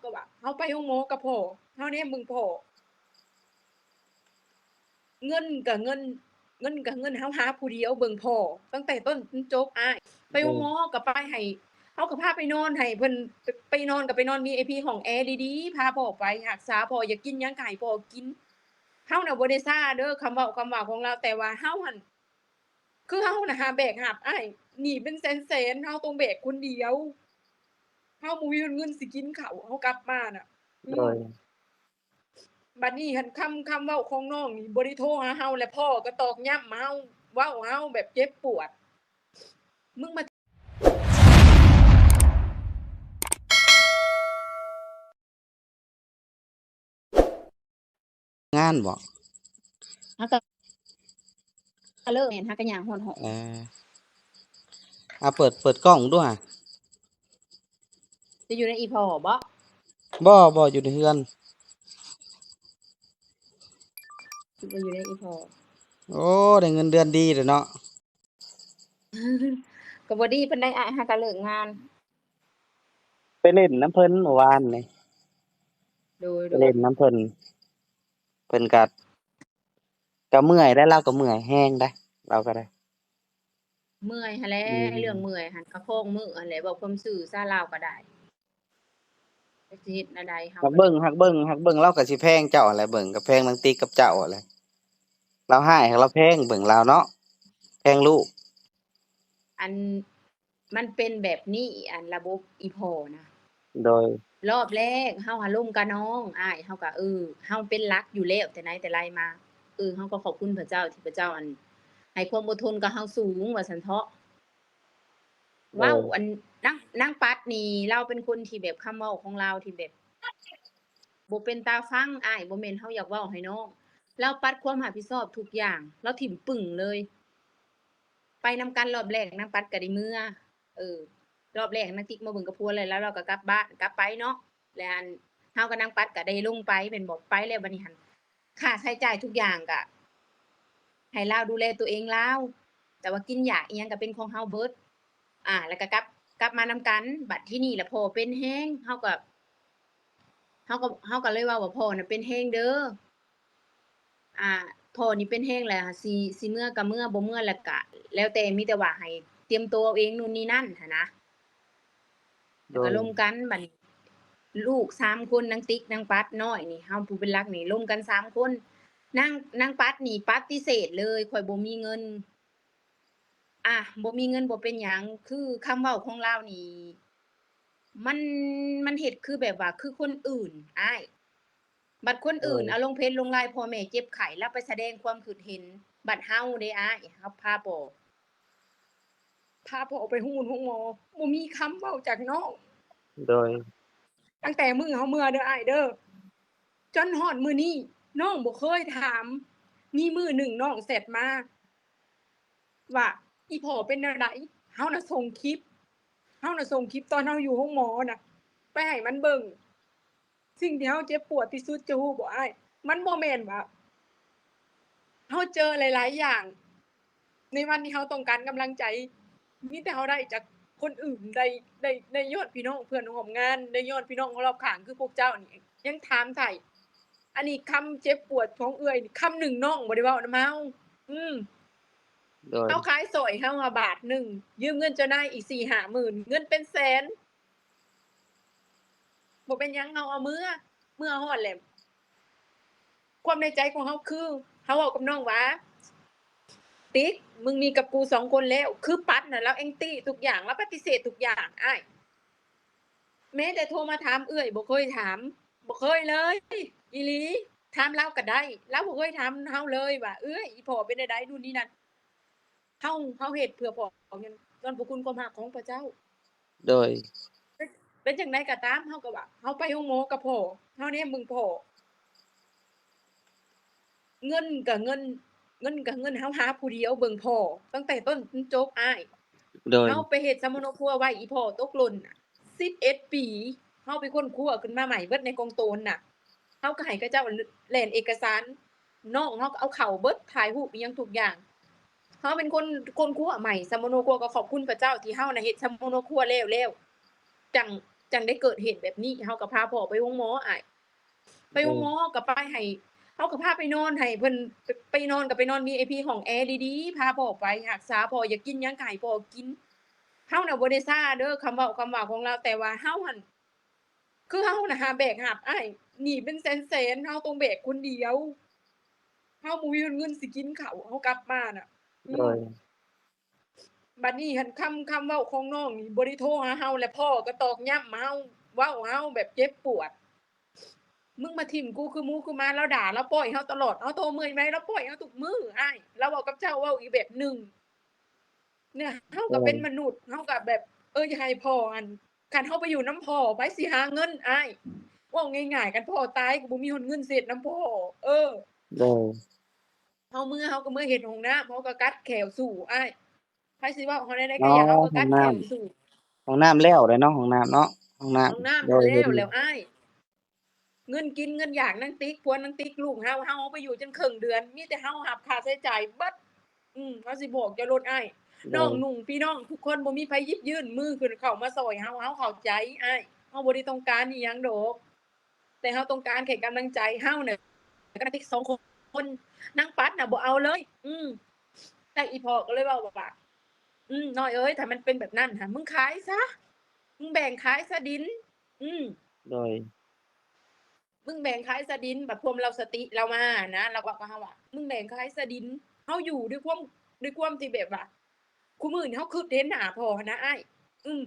ກໍວ່າ ເຮົາໄປໂຮງໝໍກັບພໍ່ ເຮົາແນມເບິ່ງພໍ່ ເງິນກໍເງິນ ເງິນກໍເງິນ ເຮົາຫາຜູ້ດຽວເບິ່ງພໍ່ ຕັ້ງແຕ່ຕົ້ນຈົນຈົບ ອ້າຍ. ໄປໂຮງໝໍກໍໄປໃຫ້ ເຮົາກໍພາໄປນອນໃຫ້ເພິ່ນ ໄປ ໄປນອນກໍໄປນອນ ວີໄອພີ ຫ້ອງແອດີໆ ພາພໍ່ໄປຮັກສາພໍ່ ຢາກກິນຫຍັງກໍໃຫ້ພໍ່ກິນ. ເຮົານະບໍ່ໄດ້ຊ້າເດີ ຄຳເວົ້າ ຄຳວ່າຂອງລາວ ແຕ່ວ່າເຮົາຫັ້ນ ຄືເຮົານະຫາແບກຫາບອ້າຍ ໜີ້ເປັນແສນໆ ເຮົາຕ້ອງແບກຄົນດຽວ ເຮົາບໍ່ມີເງິນຊິກິນເຂົ້າ ເຮົາກັບມານະ. ອືມ ໂດຍ ບັດນີ້ຫັ້ນ ຄຳ ຄຳເວົ້າຂອງນ້ອງນີ້ບໍ່ໄດ້ໂທຫາເຮົາ ແລະພໍ່ກໍຕອກຢ້ຳເຮົາ ເວົ້າເຮົາແບບເຈັບປວດ ມຶງມາ ງານບໍ? ເຮົາກໍ ກໍເລີກແມ່ນ ເຮົາກໍຍ່າງຮອດຫ້ອງ. ເອີ ເອົາເປີດ ເປີດກ້ອງດູຫາ. ຈະຢູ່ນຳອີ່ພໍ່ບໍ? ບໍ່ ບໍ່ ຢູ່ໃນເຮືອນ. ຄິດວ່າຢູ່ນຳອີ່ພໍ່. ໂອ້ ໄດ້ເງິນເດືອນດີເດ້ເນາະ. ກໍບໍ່ດີປານໃດອ້າຍ ຫາກະເລີກງານ ໄປຫຼິ້ນນຳເພິ່ນມື້ວານນີ້. ໂດຍ ໄປຫຼິ້ນນຳເພິ່ນ ເພິ່ນກະ ກະເມື່ອຍໄດ໋ ລາວກະເມື່ອຍແຮງໄດ໋ ລາວກະໄດ້ ເມື່ອຍຫັ້ນແຫຼະ. ອືມ ເລື່ອງເມື່ອຍຫັ້ນກະຂອງມື້ຫັ້ນແຫຼະ ເວົ້າຄວາມຊື່ຊະ ລາວກະໄດ້. ຈັກຊິເຮັດແນວໃດ ເຮົາ ຫາກເບິ່ງ ຫາກເບິ່ງ ຫາກເບິ່ງ ລາວກໍຊິແພງເຈົ້າຫັ້ນແຫຼະ ເບິ່ງກໍແພງນາງຕິກກັບເຈົ້າຫັ້ນແຫຼະ. ລາວຮ້າຍ ລາວແພງ ເບິ່ງລາວເນາະ ແພງລູກ. ອັນ ມັນເປັນແບບນີ້ ອັນ ລະບົບອີ່ພໍ່ນະ. ໂດຍ ລອບແລກເຮົາຫາລົມກັບນ້ອງ ອ້າຍເຮົາກໍ ເອີ ເຮົາເປັນຫຼັກຢູ່ແລ້ວ ແຕ່ໃນແຕ່ໄລມາ ເອີ ເຮົາກໍຂອບຄຸນພະເຈົ້າທີ່ພະເຈົ້າ ອັນ ໃຫ້ຄວາມອົດທົນກັບເຮົາສູງ ວ່າຊັ້ນເທາະ. ເວົ້າ ເອີ ອັນ ນາງ ນາງປັດນີ້ ລາວເປັນຄົນທີ່ແບບ ຄຳເວົ້າຂອງລາວທີ່ແບບ ບໍ່ເປັນຕາຟັງ ອ້າຍ ບໍ່ແມ່ນເຮົາຢາກເວົ້າໃຫ້ນ້ອງ ລາວປັດຄວາມຮັບຜິດຊອບທຸກຢ່າງ ລາວຖິ້ມປຶ້ງເລີຍ. ໄປນຳກັນລອບແລກ ນາງປັດກໍໄດ້ເມືອ ເອີ ລອບແລກນາງຕິກມາເບິ່ງກັບຜົວແລ້ວ ແລ້ວລາວກໍກັບບ້ານ ກັບໄປເນາະ ແລ້ວ ອັນ ເຮົາກັບນາງປັດກໍໄດ້ລົງໄປແມ່ນບໍ່? ໄປແລ້ວບັດນີ້ຫັ້ນ ຄ່າໃຊ້ຈ່າຍທຸກຢ່າງກະໃຫ້ລາວດູແລຕົວເອງລາວ ແຕ່ວ່າກິນຢາກອີ່ຫຍັງກະເປັນຂອງເຮົາເບິດ ອາ ແລ້ວກະກັບ ກັບມານຳກັນ. ບັດທີນີ້ລະພໍ່ເປັນແຮງ ເຮົາກະ ເຮົາກະ ເຮົາກະເລີຍເວົ້າວ່າ ພໍ່ນະເປັນແຮງເດີ ອາ ພໍ່ນີ້ເປັນແຮງແລ້ວ ຊິ ຊິເມືອກະເມືອ ບໍ່ເມືອລະກະແລ້ວແຕ່ ມີແຕ່ວ່າໃຫ້ຕຽມໂຕເອົາເອງ ນູ້ນນີ້ນັ້ນຫັ້ນນະ. ແລ້ວກໍລົມກັນ ບັດນີ້ລູກສາມຄົນ ນາງຕິກ ນາງປັດ ນ້ອຍນີ້ ເຮົາຜູ້ເປັນຫຼັກນີ້ ລົມກັນສາມຄົນ. ນາງ ນາງປັດນີ້ປະຕິເສດເລີຍ ຂ້ອຍບໍ່ມີເງິນ. ອາ ບໍ່ມີເງິນບໍ່ເປັນຫຍັງ ຄືຄຳເວົ້າຂອງລາວນີ້ ມັນ ມັນເຮັດຄືແບບວ່າຄືຄົນອື່ນອ້າຍ. ບັດຄົນອື່ນ ເອີ ເອົາລົງເຟສລົງໄລ ພໍ່ແມ່ເຈັບໄຂ້ ລາວໄປສະແດງຄວາມຄິດເຫັນ. ບັດເຮົາເດ້ອ້າຍ ເຮົາພາພໍ່ ພາພໍ່ໄປໂຮງໝໍ ບໍ່ມີຄຳເວົ້າຈາກນ້ອງ. ໂດຍ ຕັ້ງແຕ່ມື້ເຮົາເມືອເດີອ້າຍເດີ ຈົນຮອດມື້ນີ້ ນ້ອງບໍ່ເຄີຍຖາມ. ມີມື້ໜຶ່ງນ້ອງແຊັດມາ ວ່າ ອີ່ພໍ່ເປັນແນວໃດ? ເຮົານະສົ່ງຄລິບ ເຮົານະສົ່ງຄລິບຕອນເຮົາຢູ່ໂຮງໝໍນະ ໄປໃຫ້ມັນເບິ່ງ. ສິ່ງທີ່ເຮົາເຈັບປວດທີ່ສຸດ ເຈົ້າຮູ້ບໍ່ອ້າຍ? ມັນບໍ່ແມ່ນວ່າເຮົາເຈີຫຼາຍໆຢ່າງ ໃນວັນທີ່ເຮົາຕ້ອງການກຳລັງໃຈ ມີແຕ່ເຮົາໄດ້ຈາກຄົນອື່ນ ໄດ້ ໄດ້ ໄດ້ຍ້ອນພີ່ນ້ອງເພື່ອນຮ່ວມງານ ໄດ້ຍ້ອນພີ່ນ້ອງຮອບຂ້າງ ຄືພວກເຈົ້ານີ້ຍັງຖາມໄຖ່. ອັນນີ້ຄຳເຈັບປວດຂອງເອື້ອຍນີ້ ຄຳໜຶ່ງນ້ອງບໍ່ໄດ້ເວົ້ານຳເຮົາ. ອືມ ໂດຍ ເຮົາຂາຍສ້ອຍເຮົາຫາບາດໜຶ່ງ ຢືມເງິນເຈົ້ານາຍອີກສີ່ຫ້າໝື່ນ ເງິນເປັນແສນ. ບໍ່ເປັນຫຍັງ ເຮົາເອົາເມືອ ເມືອຮອດແລ້ວ. ຄວາມໃນໃຈຂອງເຮົາຄື ເຮົາເວົ້າກັບນ້ອງວ່າ ຕິກ ມຶງມີກັບກູສອງຄົນແລ້ວ. ຄືປັດນະ ລາວແອງຕີທຸກຢ່າງ ລາວປະຕິເສດທຸກຢ່າງອ້າຍ. ແມ້ແຕ່ໂທມາຖາມເອື້ອຍ ບໍ່ເຄີຍຖາມ ບໍ່ເຄີຍເລີຍ ອີ່ຫຼີ. ຖາມລາວກໍໄດ້ ລາວບໍ່ເຄີຍຖາມເຮົາເລີຍວ່າ ເອື້ອຍ ອີ່ພໍ່ເປັນແນວໃດ ນູ້ນນີ້ນັ້ນ. ເຮົາ ເຮົາເຮັດເພື່ອພໍ່ ຍ້ອນພະຄຸນຄວາມຮັກຂອງພະເຈົ້າ. ໂດຍ ເປັນ ເປັນຈັ່ງໃດກໍຕາມ ເຮົາກໍວ່າ ເຮົາໄປໂຮງໝໍກັບພໍ່ ເຮົາແນມເບິ່ງພໍ່ ເງິນກໍເງິນ ເງິນກໍເງິນ ເຮົາຫາຜູ້ດຽວເບິ່ງພໍ່ ຕັ້ງແຕ່ຕົ້ນຈົນຈົບອ້າຍ. ໂດຍ ເຮົາໄປເຮັດສຳມະໂນຄົວໄວ້ ອີ່ພໍ່ຕົກຫຼົ່ນນະ ສິບເອັດປີ ເຮົາໄປຄົ້ນຄວ້າຂຶ້ນມາໃໝ່ເບິດໃນກອງໂຕນນະ. ເຮົາກໍໃຫ້ເຂົາເຈົ້າແລ່ນເອກະສານ ນ້ອງເຮົາກໍເອົາເຂົ້າເບິດ ຖ່າຍຮູບອີ່ຫຍັງທຸກຢ່າງ. ເຮົາເປັນຄົນຄົ້ນຄວ້າໃໝ່ ສຳມະໂນຄົວ ກໍຂອບຄຸນພະເຈົ້າທີ່ເຮົານະເຮັດສຳມະໂນຄົວແລ້ວ ແລ້ວຈັ່ງ ຈັ່ງໄດ້ເກີດເຫດແບບນີ້. ເຮົາກໍພາພໍ່ໄປໂຮງໝໍອ້າຍ ໄປໂຮງໝໍກໍໄປໃຫ້ ເຮົາກໍພາໄປນອນໃຫ້ເພິ່ນ ໄປ ໄປນອນກໍໄປນອນ VIP ຫ້ອງແອດີໆ ພາພໍ່ໄປຮັກສາພໍ່ ຢາກກິນຫຍັງກໍໃຫ້ພໍ່ກິນ. ເຮົານະບໍ່ໄດ້ຊ້າເດີ ຄຳເວົ້າຄຳວ່າຂອງລາວ ແຕ່ວ່າເຮົາຫັ້ນ ຄືເຮົານະຫາແບກຫາບອ້າຍ ໜີ້ເປັນແສນໆ ເຮົາຕ້ອງແບກຄົນດຽວ ເຮົາບໍ່ມີເງິນຊິກິນເຂົ້າ ເຮົາກັບມານະ. ອືມ ໂດຍ ບັດນີ້ຫັ້ນ ຄຳ ຄຳເວົ້າຂອງນ້ອງນີ້ບໍ່ໄດ້ໂທຫາເຮົາ ແລະພໍ່ກໍຕອກຢ້ຳເຮົາ ເວົ້າເຮົາແບບເຈັບປວດ ມຶງມາຖິ້ມກູຄືໝູຄືໝາ. ລາວດ່າ ລາວປ່ອຍເຮົາຕະຫຼອດ ເຮົາໂທເມື່ອຍໄວ ລາວປ່ອຍເຮົາທຸກມື້ອ້າຍ. ລາວເວົ້າກັບເຈົ້າເວົ້າອີກແບບໜຶ່ງ ເນຍ ເຮົາກໍເປັນມະນຸດ ເຮົາກໍແບບ ເອີ ຢາກໃຫ້ພໍ່ ອັນ ຄັນເຮົາໄປຢູ່ນຳພໍ່ ໃຜຊິຫາເງິນອ້າຍ? ເວົ້າງ່າຍໆ ຄັນພໍ່ຕາຍກໍບໍ່ມີຮອດເງິນຊິເຮັດນຳພໍ່. ເອີ ໂດຍ ເຮົາເມືອ ເຮົາກໍເມືອເຮັດຫ້ອງນ້ຳ ເຮົາກໍກັດແຂ້ວສູ້ອ້າຍ. ໃຜຊິເວົ້າເຮົາແນວໃດກໍຢ່າ ເຮົາກໍກັດແຂ້ວສູ້. ຫ້ອງນ້ຳແລ້ວແຫຼະເນາະ ຫ້ອງນ້ຳເນາະ ຫ້ອງນ້ຳ ຫ້ອງນ້ຳ ໂດຍ ແລ້ວ ແລ້ວອ້າຍ. ເງິນກິນເງິນຢາກນາງຕິກ ຜົວນາງຕິກ ລູກເຮົາ ເຮົາເອົາໄປຢູ່ຈົນເຄິ່ງເດືອນ ມີແຕ່ເຮົາຮັບຄ່າໃຊ້ຈ່າຍເບິດ. ອືມ ເຮົາຊິບອກເຈົ້າໂລດອ້າຍ ໂດຍ ນ້ອງນຸ່ງ ພີ່ນ້ອງທຸກຄົນ ບໍ່ມີໃຜຢິບຍື່ນມືຂຶ້ນເຂົ້າມາຊ່ອຍເຮົາ. ເຮົາເຂົ້າໃຈອ້າຍ ເຮົາບໍ່ໄດ້ຕ້ອງການອີ່ຫຍັງດອກ ແຕ່ເຮົາຕ້ອງການແຄ່ກຳລັງໃຈເຮົານະ ກັບນາງຕິກສອງຄົນ. ນາງປັດນະບໍ່ເອົາເລີຍ. ອືມ ແລ້ວອີ່ພໍ່ກໍເລີຍເວົ້າວ່າ ອືມ ນ້ອຍເອີຍ ຖ້າມັນເປັນແບບນັ້ນຫະ ມຶງຂາຍຊະ ມຶງແບ່ງຂາຍຊະດິນ. ອືມ ໂດຍ ມຶງແບ່ງຂາຍຊະດິນ. ບັດພວມລາວສະຕິລາວມານະ ລາວເວົ້າກັບເຮົາວ່າ ມຶງແບ່ງຂາຍຊະດິນ. ເຮົາຢູ່ດ້ວຍຄວາມ ດ້ວຍຄວາມທີ່ແບບວ່າ ຄູ່ມື້ນີ້ເຮົາຄຶດເຫັນໜ້າພໍ່ຫັ້ນນະອ້າຍ. ອືມ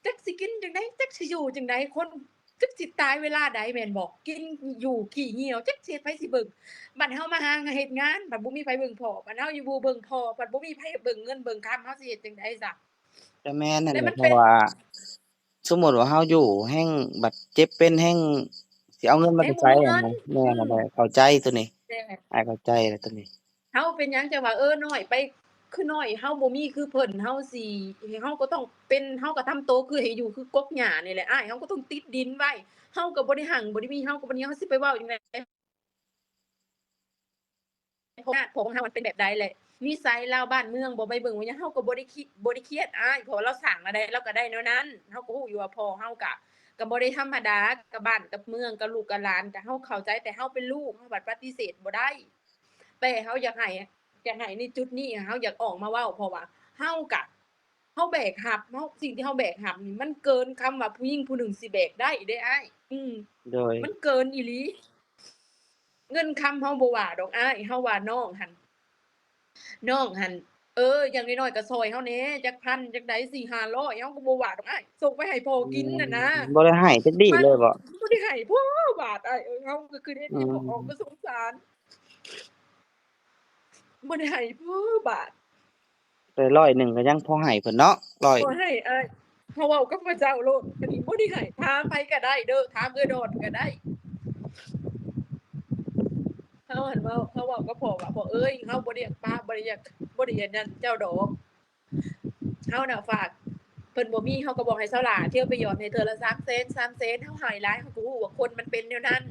ຈັກຊິກິນຈັ່ງໃດ ຈັກຊິຢູ່ຈັ່ງໃດ ຄົນຈັກຊິຕາຍເວລາໃດແມ່ນບໍ່? ກິນຢູ່ຂີ້ຫ່ຽວ ຈັກຊິເຮັດໃຜຊິເບິ່ງ. ບັດເຮົາມາຫາເຮັດງານ ບັດບໍ່ມີໃຜເບິ່ງພໍ່ ບັດເຮົາຢູ່ບໍ່ເບິ່ງພໍ່ ບັດບໍ່ມີໃຜເບິ່ງເງິນເບິ່ງຄຳ ເຮົາຊິເຮັດຈັ່ງໃດຊະ? ກໍແມ່ນນັ້ນແຫຼະ ເພາະວ່າສົມມຸດວ່າເຮົາຢູ່ແຮ່ງ ບັດເຈັບເປັນແຮ່ງ ຊິເອົາເງິນມາແຕ່ໃສຫັ້ນນະ. ແມ່ນແຫຼະ ເຂົ້າໃຈໂຕນີ້ ອ້າຍເຂົ້າໃຈແລ້ວໂຕນີ້. ເຮົາເປັນຫຍັງຈັ່ງວ່າ ເອີ ນ້ອຍໄປ ຄືນ້ອຍ ເຮົາບໍ່ມີຄືເພິ່ນ ເຮົາຊິ ເຮົາກໍຕ້ອງເປັນ ເຮົາກໍທຳໂຕຄືໃຫ້ຢູ່ຄືກົກຫຍ້ານີ້ແຫຼະອ້າຍ. ເຮົາກໍຕ້ອງຕິດດິນໄວ້ ເຮົາກໍບໍ່ໄດ້ຮັ່ງບໍ່ໄດ້ມີ ເຮົາກໍບໍ່ໄດ້ ເຮົາຊິໄປເວົ້າຈັ່ງໃດ? ເພາະວ່າພໍ່ຂອງເຮົາມັນເປັນແບບໃດແຫຼະ ນິໄສລາວບ້ານເມືອງ ບໍ່ໄປເບິ່ງວ່າຫຍັງ ເຮົາກໍບໍ່ໄດ້ຄິດ ບໍ່ໄດ້ຄຽດອ້າຍ ເພາະວ່າລາວສ້າງແນວໃດລາວກໍໄດ້ແນວນັ້ນ. ເຮົາກໍຮູ້ຢູ່ວ່າພໍ່ເຮົາກະ ກໍບໍ່ໄດ້ທຳມະດາ ກັບບ້ານກັບເມືອງ ກັບລູກກັບຫຼານ ກະເຮົາເຂົ້າໃຈ ແຕ່ເຮົາເປັນລູກ ເຮົາບັດປະຕິເສດບໍ່ໄດ້. ແຕ່ເຮົາຢາກໃຫ້ ຢາກໃຫ້ໃນຈຸດນີ້ ເຮົາຢາກອອກມາເວົ້າ ເພາະວ່າເຮົາກະ ເຮົາແບກຮັບ ເຮົາ ສິ່ງທີ່ເຮົາແບກຮັບນີ້ ມັນເກີນຄຳວ່າຜູ້ຍິງຜູ້ໜຶ່ງຊິແບກໄດ້ເດ້ອ້າຍ. ອືມ ໂດຍ ມັນເກີນອີ່ຫຼີ. ເງິນຄຳເຮົາບໍ່ວ່າດອກອ້າຍ ເຮົາວ່ານ້ອງຫັ້ນ ນ້ອງຫັ້ນ ເອີ ຢ່າງໜ້ອຍໆກໍຊ່ອຍເຮົາແດ່ ຈັກພັນ ຈັກໃດ ສີ່ຫ້າຮ້ອຍ ເຮົາກໍບໍ່ວ່າດອກອ້າຍ ສົ່ງໄປໃຫ້ພໍ່ກິນຫັ້ນນະ. ອືມ ບໍ່ໄດ້ໃຫ້ຈັກດີ້ເລີຍບໍ? ບໍ່ໄດ້ໃຫ້ພໍບາດອ້າຍເອີຍ ເຮົາກໍຄືເຮັດໃຫ້ພໍ່ກໍສົງສານ. ບໍ່ໄດ້ໃຫ້ພໍບາດ ແຕ່ຮ້ອຍໜຶ່ງກໍຍັງພໍໃຫ້ເພິ່ນເນາະ ຮ້ອຍ ພໍໃຫ້ອ້າຍ. ເຮົາເວົ້າກັບພະເຈົ້າໂລດ ອັນນີ້ບໍ່ໄດ້ໃຫ້ ຖາມໃຜກໍໄດ້ເດີ ຖາມເອື້ອຍດອນກໍໄດ້. ເຮົາຫັ້ນເວົ້າ ເຮົາເວົ້າກັບພໍ່ວ່າ ພໍ່ເອີຍ ເຮົາບໍ່ໄດ້ຢາກປະ ບໍ່ໄດ້ຢາກ ບໍ່ໄດ້ອັນນັ້ນເຈົ້າດອກ ເຮົານະຝາກ ເພິ່ນບໍ່ມີ ເຮົາກໍບອກໃຫ້ສາວຫຼ້າທ່ຽວໄປຫຍອດໃຫ້ເທື່ອລະສາມແສນ ສາມແສນ ເຮົາໃຫ້ຫຼາຍ ເຮົາກໍຮູ້ວ່າຄົນມັນເປັນແນວນັ້ນ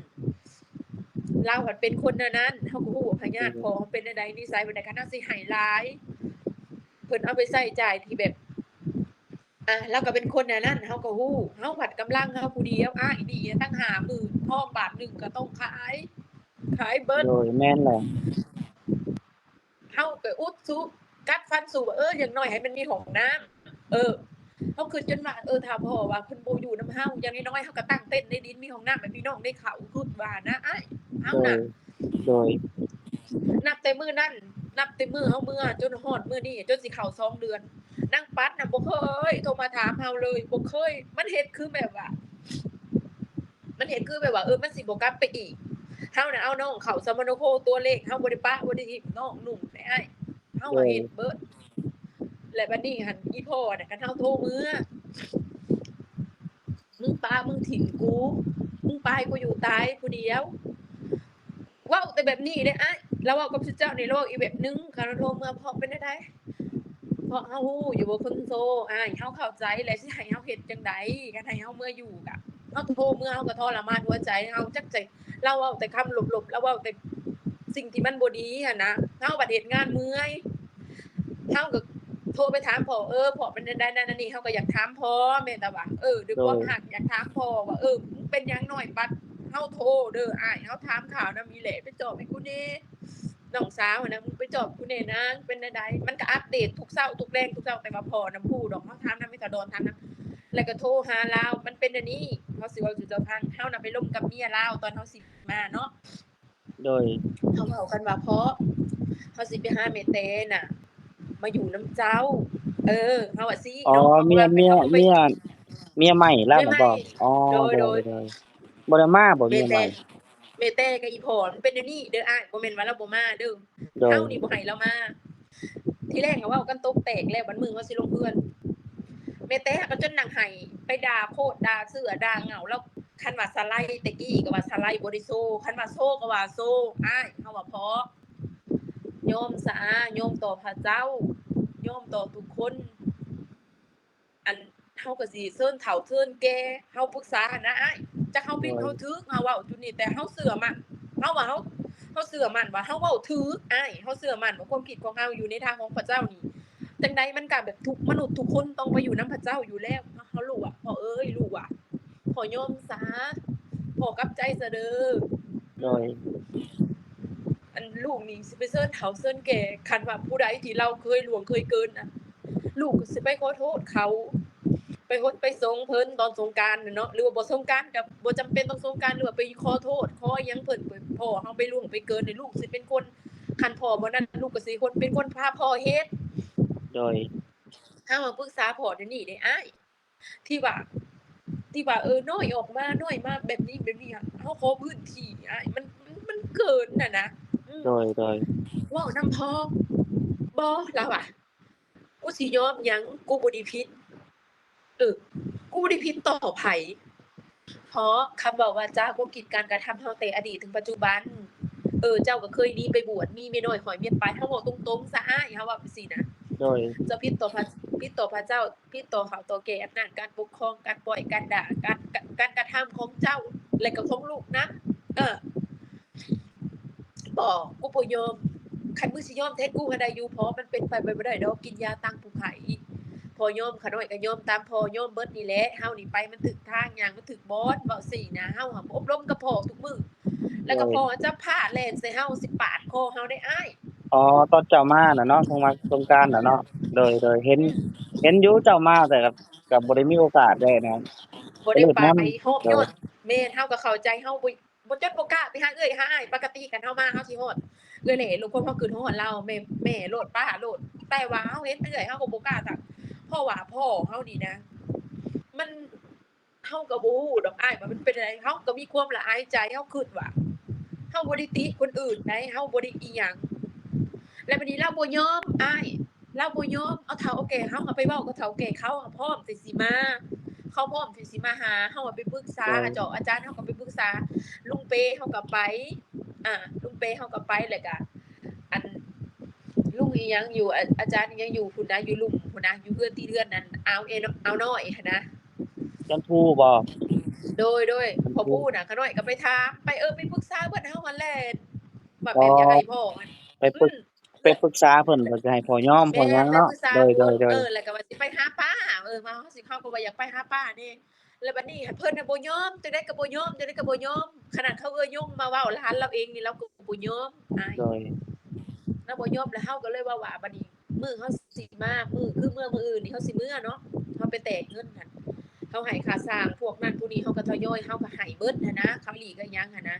ລາວພັດເປັນຄົນແນວນັ້ນ ເຮົາກໍຮູ້ວ່າພະຍາດພໍ່ເຮົາເປັນແນວໃດ ນິໄສແບບໃດ ຄັນເຮົາຊິໃຫ້ຫຼາຍ ເພິ່ນເອົາໄປໃຊ້ຈ່າຍທີ່ແບບ ອ່າ ລາວກໍເປັນຄົນແນວນັ້ນ ເຮົາກໍຮູ້ ເຮົາພັດກຳລັງເຮົາຜູ້ດຽວ ອ້າຍໜີ້ຕັ້ງຫ້າໝື່ນ ທອງບາດໜຶ່ງກໍຕ້ອງຂາຍ ຂາຍເບິດ. ໂດຍ ແມ່ນແຫຼະ ເຮົາກໍອຸດສູ້ ກັດຟັນສູ້ວ່າ ເອີ ຢ່າງໜ້ອຍໃຫ້ມັນມີຫ້ອງນ້ຳ ເອີ ເຮົາຄິດຈົນວ່າ ເອີ ຖ້າພໍ່ວ່າເພິ່ນບໍ່ຢູ່ນຳເຮົາ ຢ່າງໜ້ອຍໆເຮົາກໍຕັ້ງເຕັນໃນດິນ ມີຫ້ອງນ້ຳໃຫ້ພີ່ນ້ອງໄດ້ເຂົ້າ ຄິດວ່ານະອ້າຍ ເຮົານະ. ໂດຍ ໂດຍ ນັບແຕ່ມື້ນັ້ນ ນັບແຕ່ມື້ເຮົາເມືອຈົນຮອດມື້ນີ້ ຈົນຊິເຂົ້າສອງເດືອນ ນາງປັດນະບໍ່ເຄີຍໂທມາຖາມເຮົາເລີຍ ບໍ່ເຄີຍ ມັນເຮັດຄືແບບວ່າ ມັນເຮັດຄືແບບວ່າ ເອີ ມັນຊິບໍ່ກັບໄປອີກ. ເຮົານະເອົານ້ອງເຂົ້າສະມະໂນໂຄຕົວເລັກ ເຮົາບໍ່ໄດ້ປະ ບໍ່ໄດ້ຖິ້ມນ້ອງນຸ່ງໃຫ້ອ້າຍ ເຮົາວ່າເຮັດເບິດ. ແລະບັດນີ້ຫັ້ນ ອີ່ພໍ່ນະ ຄັນເຮົາໂທເມືອ ມຶງປະມຶງຖິ້ມກູ ມຶງປະໃຫ້ກູຢູ່ຕາຍຜູ້ດຽວ ເວົ້າແຕ່ແບບນີ້ເດ້ອ້າຍ. ລາວເວົ້າກັບຊຸເຈົ້ານີ້ ລາວເວົ້າອີກແບບໜຶ່ງ ຄັນລາວໂທເມືອ ພໍ່ເປັນແນວໃດ ເພາະເຮົາຮູ້ຢູ່ວ່າຄົນໂທອ້າຍ ເຮົາເຂົ້າໃຈ ແລະຊິໃຫ້ເຮົາເຮັດຈັ່ງໃດ ຄັນໃຫ້ເຮົາເມືອຢູ່ກະ ເຮົາໂທເມືອ ເຮົາກໍທໍລະມານຫົວໃຈເຮົາ ຈັກໃຈ ລາວເວົ້າແຕ່ຄຳລົບໆ ລາວເວົ້າແຕ່ສິ່ງທີ່ມັນບໍ່ດີຫັ້ນນະ ເຮົາບັດເຮັດງານເມື່ອຍ ເຮົາກໍ ໂທໄປຖາມພໍ່ ເອີ ພໍ່ເປັນແນວໃດນັ້ນອັນນີ້ ເຮົາກໍຢາກຖາມພໍ່ ແມ່ນແຕ່ວ່າ ເອີ ດ້ວຍຄວາມຮັກ ຢາກຖາມພໍ່ວ່າ ເອີ ເປັນຫຍັງນ້ອຍບັດ ເຮົາໂທເດີອ້າຍ ເຮົາຖາມຂ່າວນຳອີ່ແຫຼະ ໄປຈອບໃຫ້ກູແດ່ ນ້ອງສາວຫັ້ນນະ ມຶງໄປຈອບກູແດ່ນາງ ເປັນແນວໃດ? ມັນກໍອັບເດດທຸກເຊົ້າທຸກແລງ ທຸກເຊົ້າ ແຕ່ວ່າພໍ່ນຳຮູ້ດອກ ເຮົາຖາມນຳ ມີສາວດອນຖາມນຳ ແລ້ວກໍໂທຫາລາວ ມັນເປັນແນວນີ້ ເຮົາຊິເວົ້າສູ່ເຈົ້າຟັງ ເຮົານະໄປລົມກັບເມຍລາວ ຕອນເຮົາຊິມາເນາະ ໂດຍ ເຮົາເວົ້າກັນວ່າ ພໍ່ ເຮົາຊິໄປຫາແມ່ແຕນະ ມາຢູ່ນຳເຈົ້າ ເອີ ເຮົາວ່າຊີ້ ອໍ ເນາະ ເພາະວ່າເມຍ ເປັນ ເມຍ ເຮົາໄປ ເມຍ ເມຍໃໝ່ລາວນະບໍ? ອໍ ໂດຍ ໂດຍ ໂດຍ ໂດຍ ບໍ່ໄດ້ມາບໍ ເມຍໃໝ່? ແມ່ແຕ ແມ່ແຕກັບອີ່ພໍ່ ມັນເປັນແນວນີ້ເດີອ້າຍ ບໍ່ແມ່ນວ່າລາວບໍ່ມາເດີ ໂດຍ ເຮົານີ້ບໍ່ໃຫ້ລາວມາ ທີແລກກໍເວົ້າກັນຕົກແຕກແລ້ວ ບັດມື້ເຮົາຊິລົງເຮືອນ ແມ່ແຕກໍຈົນນັ່ງໄຫ້ ໄປດ່າໂຄດ ດ່າເສື້ອ ດ່າເຫງົາ ລາວ ຄັນວ່າສະໄລແຕ່ກີ້ກໍວ່າສະໄລ ບໍ່ໄດ້ໂຊ ຄັນວ່າໂຊກໍວ່າໂຊ ອ້າຍ ເຮົາວ່າພໍ ຍອມສາ ຍອມຕໍ່ພະເຈົ້າ ຍອມຕໍ່ທຸກຄົນ ອັນ ເຮົາກໍຊິເຊີນເຖົ້າເຊີນແກ່ ເຮົາປຶກສາຫັ້ນນະອ້າຍ ຈັກເຮົາຜິດເຮົາຖືກ ເຮົາເວົ້າຈຸດນີ້ ແຕ່ເຮົາເຊື່ອໝັ້ນ ເຮົາວ່າເຮົາ ເຮົາເຊື່ອໝັ້ນວ່າເຮົາເວົ້າຖືກອ້າຍ ເຮົາເຊື່ອໝັ້ນວ່າຄວາມຄິດຂອງເຮົາຢູ່ໃນທາງຂອງພະເຈົ້ານີ້ ຈັ່ງໃດມັນກະແບບທຸກ ມະນຸດທຸກຄົນຕ້ອງໄປຢູ່ນຳພະເຈົ້າຢູ່ແລ້ວ ເຮົາ ເຮົາຮູ້ວ່າ ພໍ່ເອີຍ ຮູ້ວ່າ ພໍ່ຍອມສາ ພໍ່ກັບໃຈສາເດີ ໂດຍ ອັນລູກນີ້ຊິໄປເຊີນເຖົ້າເຊີນແກ່ ຄັນວ່າຜູ້ໃດທີ່ລາວເຄີຍລ່ວງເຄີຍເກີນນະ ລູກກໍຊິໄປຂໍໂທດເຂົາ ໄປຫົດໄປສົງເພິ່ນຕອນສົງການນະເນາະ ຫຼືວ່າບໍ່ສົງການກໍບໍ່ຈຳເປັນຕ້ອງສົງການ ຫຼືວ່າໄປຂໍໂທດຂໍຫຍັງເພິ່ນ ພໍ່ເຮົາໄປລ່ວງໄປເກີນນີ້ ລູກຊິເປັນຄົນ ຄັນພໍ່ບໍ່ນັ້ນ ລູກກໍຊິຄົນ ເປັນຄົນພາພໍ່ເຮັດ ໂດຍ ເຮົາມາປຶກສາພໍ່ດຽວນີ້ເດ້ອ້າຍ ທີ່ວ່າ ທີ່ວ່າ ເອີ ນ້ອຍອອກມາ ນ້ອຍມາແບບນີ້ ແບບນີ້ ເຮົາຂໍພື້ນທີ່ອ້າຍ ມັນ ມັນ ມັນເກີນນະນະ ອືມ ໂດຍ ໂດຍ ເວົ້ານຳພໍ່ ບໍ່ ລາວວ່າ ກູຊິຍອມຫຍັງ ກູບໍ່ໄດ້ຜິດ ເອີ ກູບໍ່ໄດ້ຜິດຕໍ່ໃຜ ເພາະຄຳເວົ້າວາຈາ ຄວາມຄິດ ການກະທຳເຮົາແຕ່ອະດີດເຖິງປັດຈຸບັນ ເອີ ເຈົ້າກໍເຄີຍໜີໄປບວດ ມີເມຍນ້ອຍຮ້ອຍເມັດປາຍ ເຮົາເວົ້າຕົງໆຊະອ້າຍ ເຮົາເວົ້າຈັ່ງຊີ້ນະ ໂດຍ ເຈົ້າຜິດຕໍ່ພະ ຜິດຕໍ່ພະເຈົ້າ ຜິດຕໍ່ເຖົ້າຕໍ່ແກ່ ອຳນາດການປົກຄອງ ການປ້ອຍ ການດ່າ ການ ການ ການກະທຳຂອງເຈົ້າ ແລະກໍຂອງລູກນຳ ເອີ ບໍ່ ກູບໍ່ຍອມ ຄັນມຶງຊິຍອມແທນກູຫັ້ນໄດ້ຢູ່ ເພາະມັນເປັນໄປບໍ່ໄດ້ດອກ ກິນຢາຕັງຜູ້ໄຂ້ ພໍ່ຍອມ ຂະນ້ອຍກໍຍອມຕາມພໍ່ຍອມເບິດນີ້ແຫຼະ ເຮົານີ້ໄປມັນຖືກທາງ ຍ່າງມັນຖືກບ່ອນ ເວົ້າຊີ້ນະ ເຮົາຫັ້ນອົບຮົມກັບພໍ່ທຸກມື້ ແລ້ວກໍ ໂດຍ ພໍ່ຈັບພ້າແລ່ນໃສ່ເຮົາ ຊິປາດຄໍເຮົາໄດ້ອ້າຍ ອໍ ຕອນເຈົ້າມານະເນາະ ຊ່ວງມາສົງການນະເນາະ ໂດຍ ໂດຍ ເຫັນ ອືມ ເຫັນຢູ່ເຈົ້າມາ ແຕ່ກໍ ກໍບໍ່ໄດ້ມີໂອກາດໄດ້ນະ ບໍ່ໄດ້ໄປ ໄປຮອບ ໂດຍ ຍອດ ແມ່ນ ເຮົາກໍເຂົ້າໃຈ ເຮົາບໍ່ ບໍ່ ຈົນບໍ່ກ້າໄປຫາເອື້ອຍຫາອ້າຍ ປົກກະຕິຄັນເຮົາມາເຮົາຊິຮອດເອື້ອຍແຫຼະ ລົມຄວາມເຮົາຄຶດຮອດລາວ ແມ່ ແມ່ໂລດ ປ້າໂລດ ແຕ່ວ່າເຮົາເຫັນເອື້ອຍເຮົາກໍບໍ່ກ້າທັກ ເພາະວ່າພໍ່ເຮົານີ້ນະ ມັນ ເຮົາກໍບໍ່ຮູ້ດອກອ້າຍວ່າມັນເປັນຈັ່ງໃດ ເຮົາກໍມີຄວາມລະອາຍໃຈ ເຮົາຄຶດວ່າ ເຮົາບໍ່ໄດ້ຕິຄົນອື່ນໃດ ເຮົາບໍ່ໄດ້ອີ່ຫຍັງ ແລ້ວບັດນີ້ລາວບໍ່ຍອມອ້າຍ ລາວບໍ່ຍອມ ເອົາເຖົ້າເອົາແກ່ ເຮົາກໍໄປເວົ້າກັບເຖົ້າແກ່ ເຂົາກໍພ້ອມທີ່ຊິມາ ເຂົາພ້ອມທີ່ຊິມາຫາ ເຮົາກໍໄປປຶກສາ ໂດຍ ອາຈອກອາຈານ ເຮົາກໍໄປປຶກສາ ລຸງເປ ເຮົາກໍໄປ ອ່າ ລຸງເປ ເຮົາກໍໄປ ແລ້ວກໍ ອັນ ລຸງອີ່ຫຍັງຢູ່ ອາ ອາຈານອີ່ຫຍັງຢູ່ພຸ້ນນະ ຢູ່ລຸ່ມພຸ້ນນະ ຢູ່ເຮືອນ ຕິດເຮືອນອັນ ອ່າວເອ ອ່າວນ້ອຍຫັ້ນນະ ຈັນພູບໍ? ໂດຍ ໂດຍ ຈັນພູ ພໍ່ປູນະ ຂະນ້ອຍກໍໄປຖາມ ໄປ ເອີ ໄປປຶກສາເບິດ ເຮົາຫັ້ນແຫຼະ ວ່າແບບ ອໍ ຢາກໃຫ້ພໍ່ ໄປປຶກ ອືມ ໄປປຶກສາເພິ່ນ ເພິ່ນກໍໃຫ້ພໍ່ຍອມ ແມ່ນ ພໍ່ຫຍັງເນາະ ໄປປຶກສາ ໂດຍ ໂດຍ ເພິ່ນ ໂດຍ ເອີ ແລ້ວກໍວ່າຊິໄປຫາປ້າ ເອີ ມາເຮົາຊິ ເຮົາກໍວ່າຢາກໄປຫາປ້າເດ້ ແລ້ວບັດນີ້ເພິ່ນນະບໍ່ຍອມ ຈັ່ງໃດກໍບໍ່ຍອມ ຈັ່ງໃດກໍບໍ່ຍອມ ຂະໜາດເຂົາເອື້ອຍົງມາເວົ້າ ຫຼານລາວເອງນີ້ລາວກໍບໍ່ຍອມ ອ້າຍ ໂດຍ ລາວບໍ່ຍອມ ແລ້ວເຮົາກໍເລີຍເວົ້າວ່າ ບັດນີ້ມື້ເຮົາຊິມາ ມື້ ຄືເມືອມື້ອື່ນນີ້ ເຮົາຊິເມືອເນາະ ເຮົາໄປແຕກເງິນຫັ້ນ ເຮົາໃຫ້ຄ່າສ້າງພວກນັ້ນພວກນີ້ ເຮົາກໍທະຍອຍ ເຮົາກໍໃຫ້ເບິດຫັ້ນນະ ຄຳລີກໍຫຍັງຫັ້ນນະ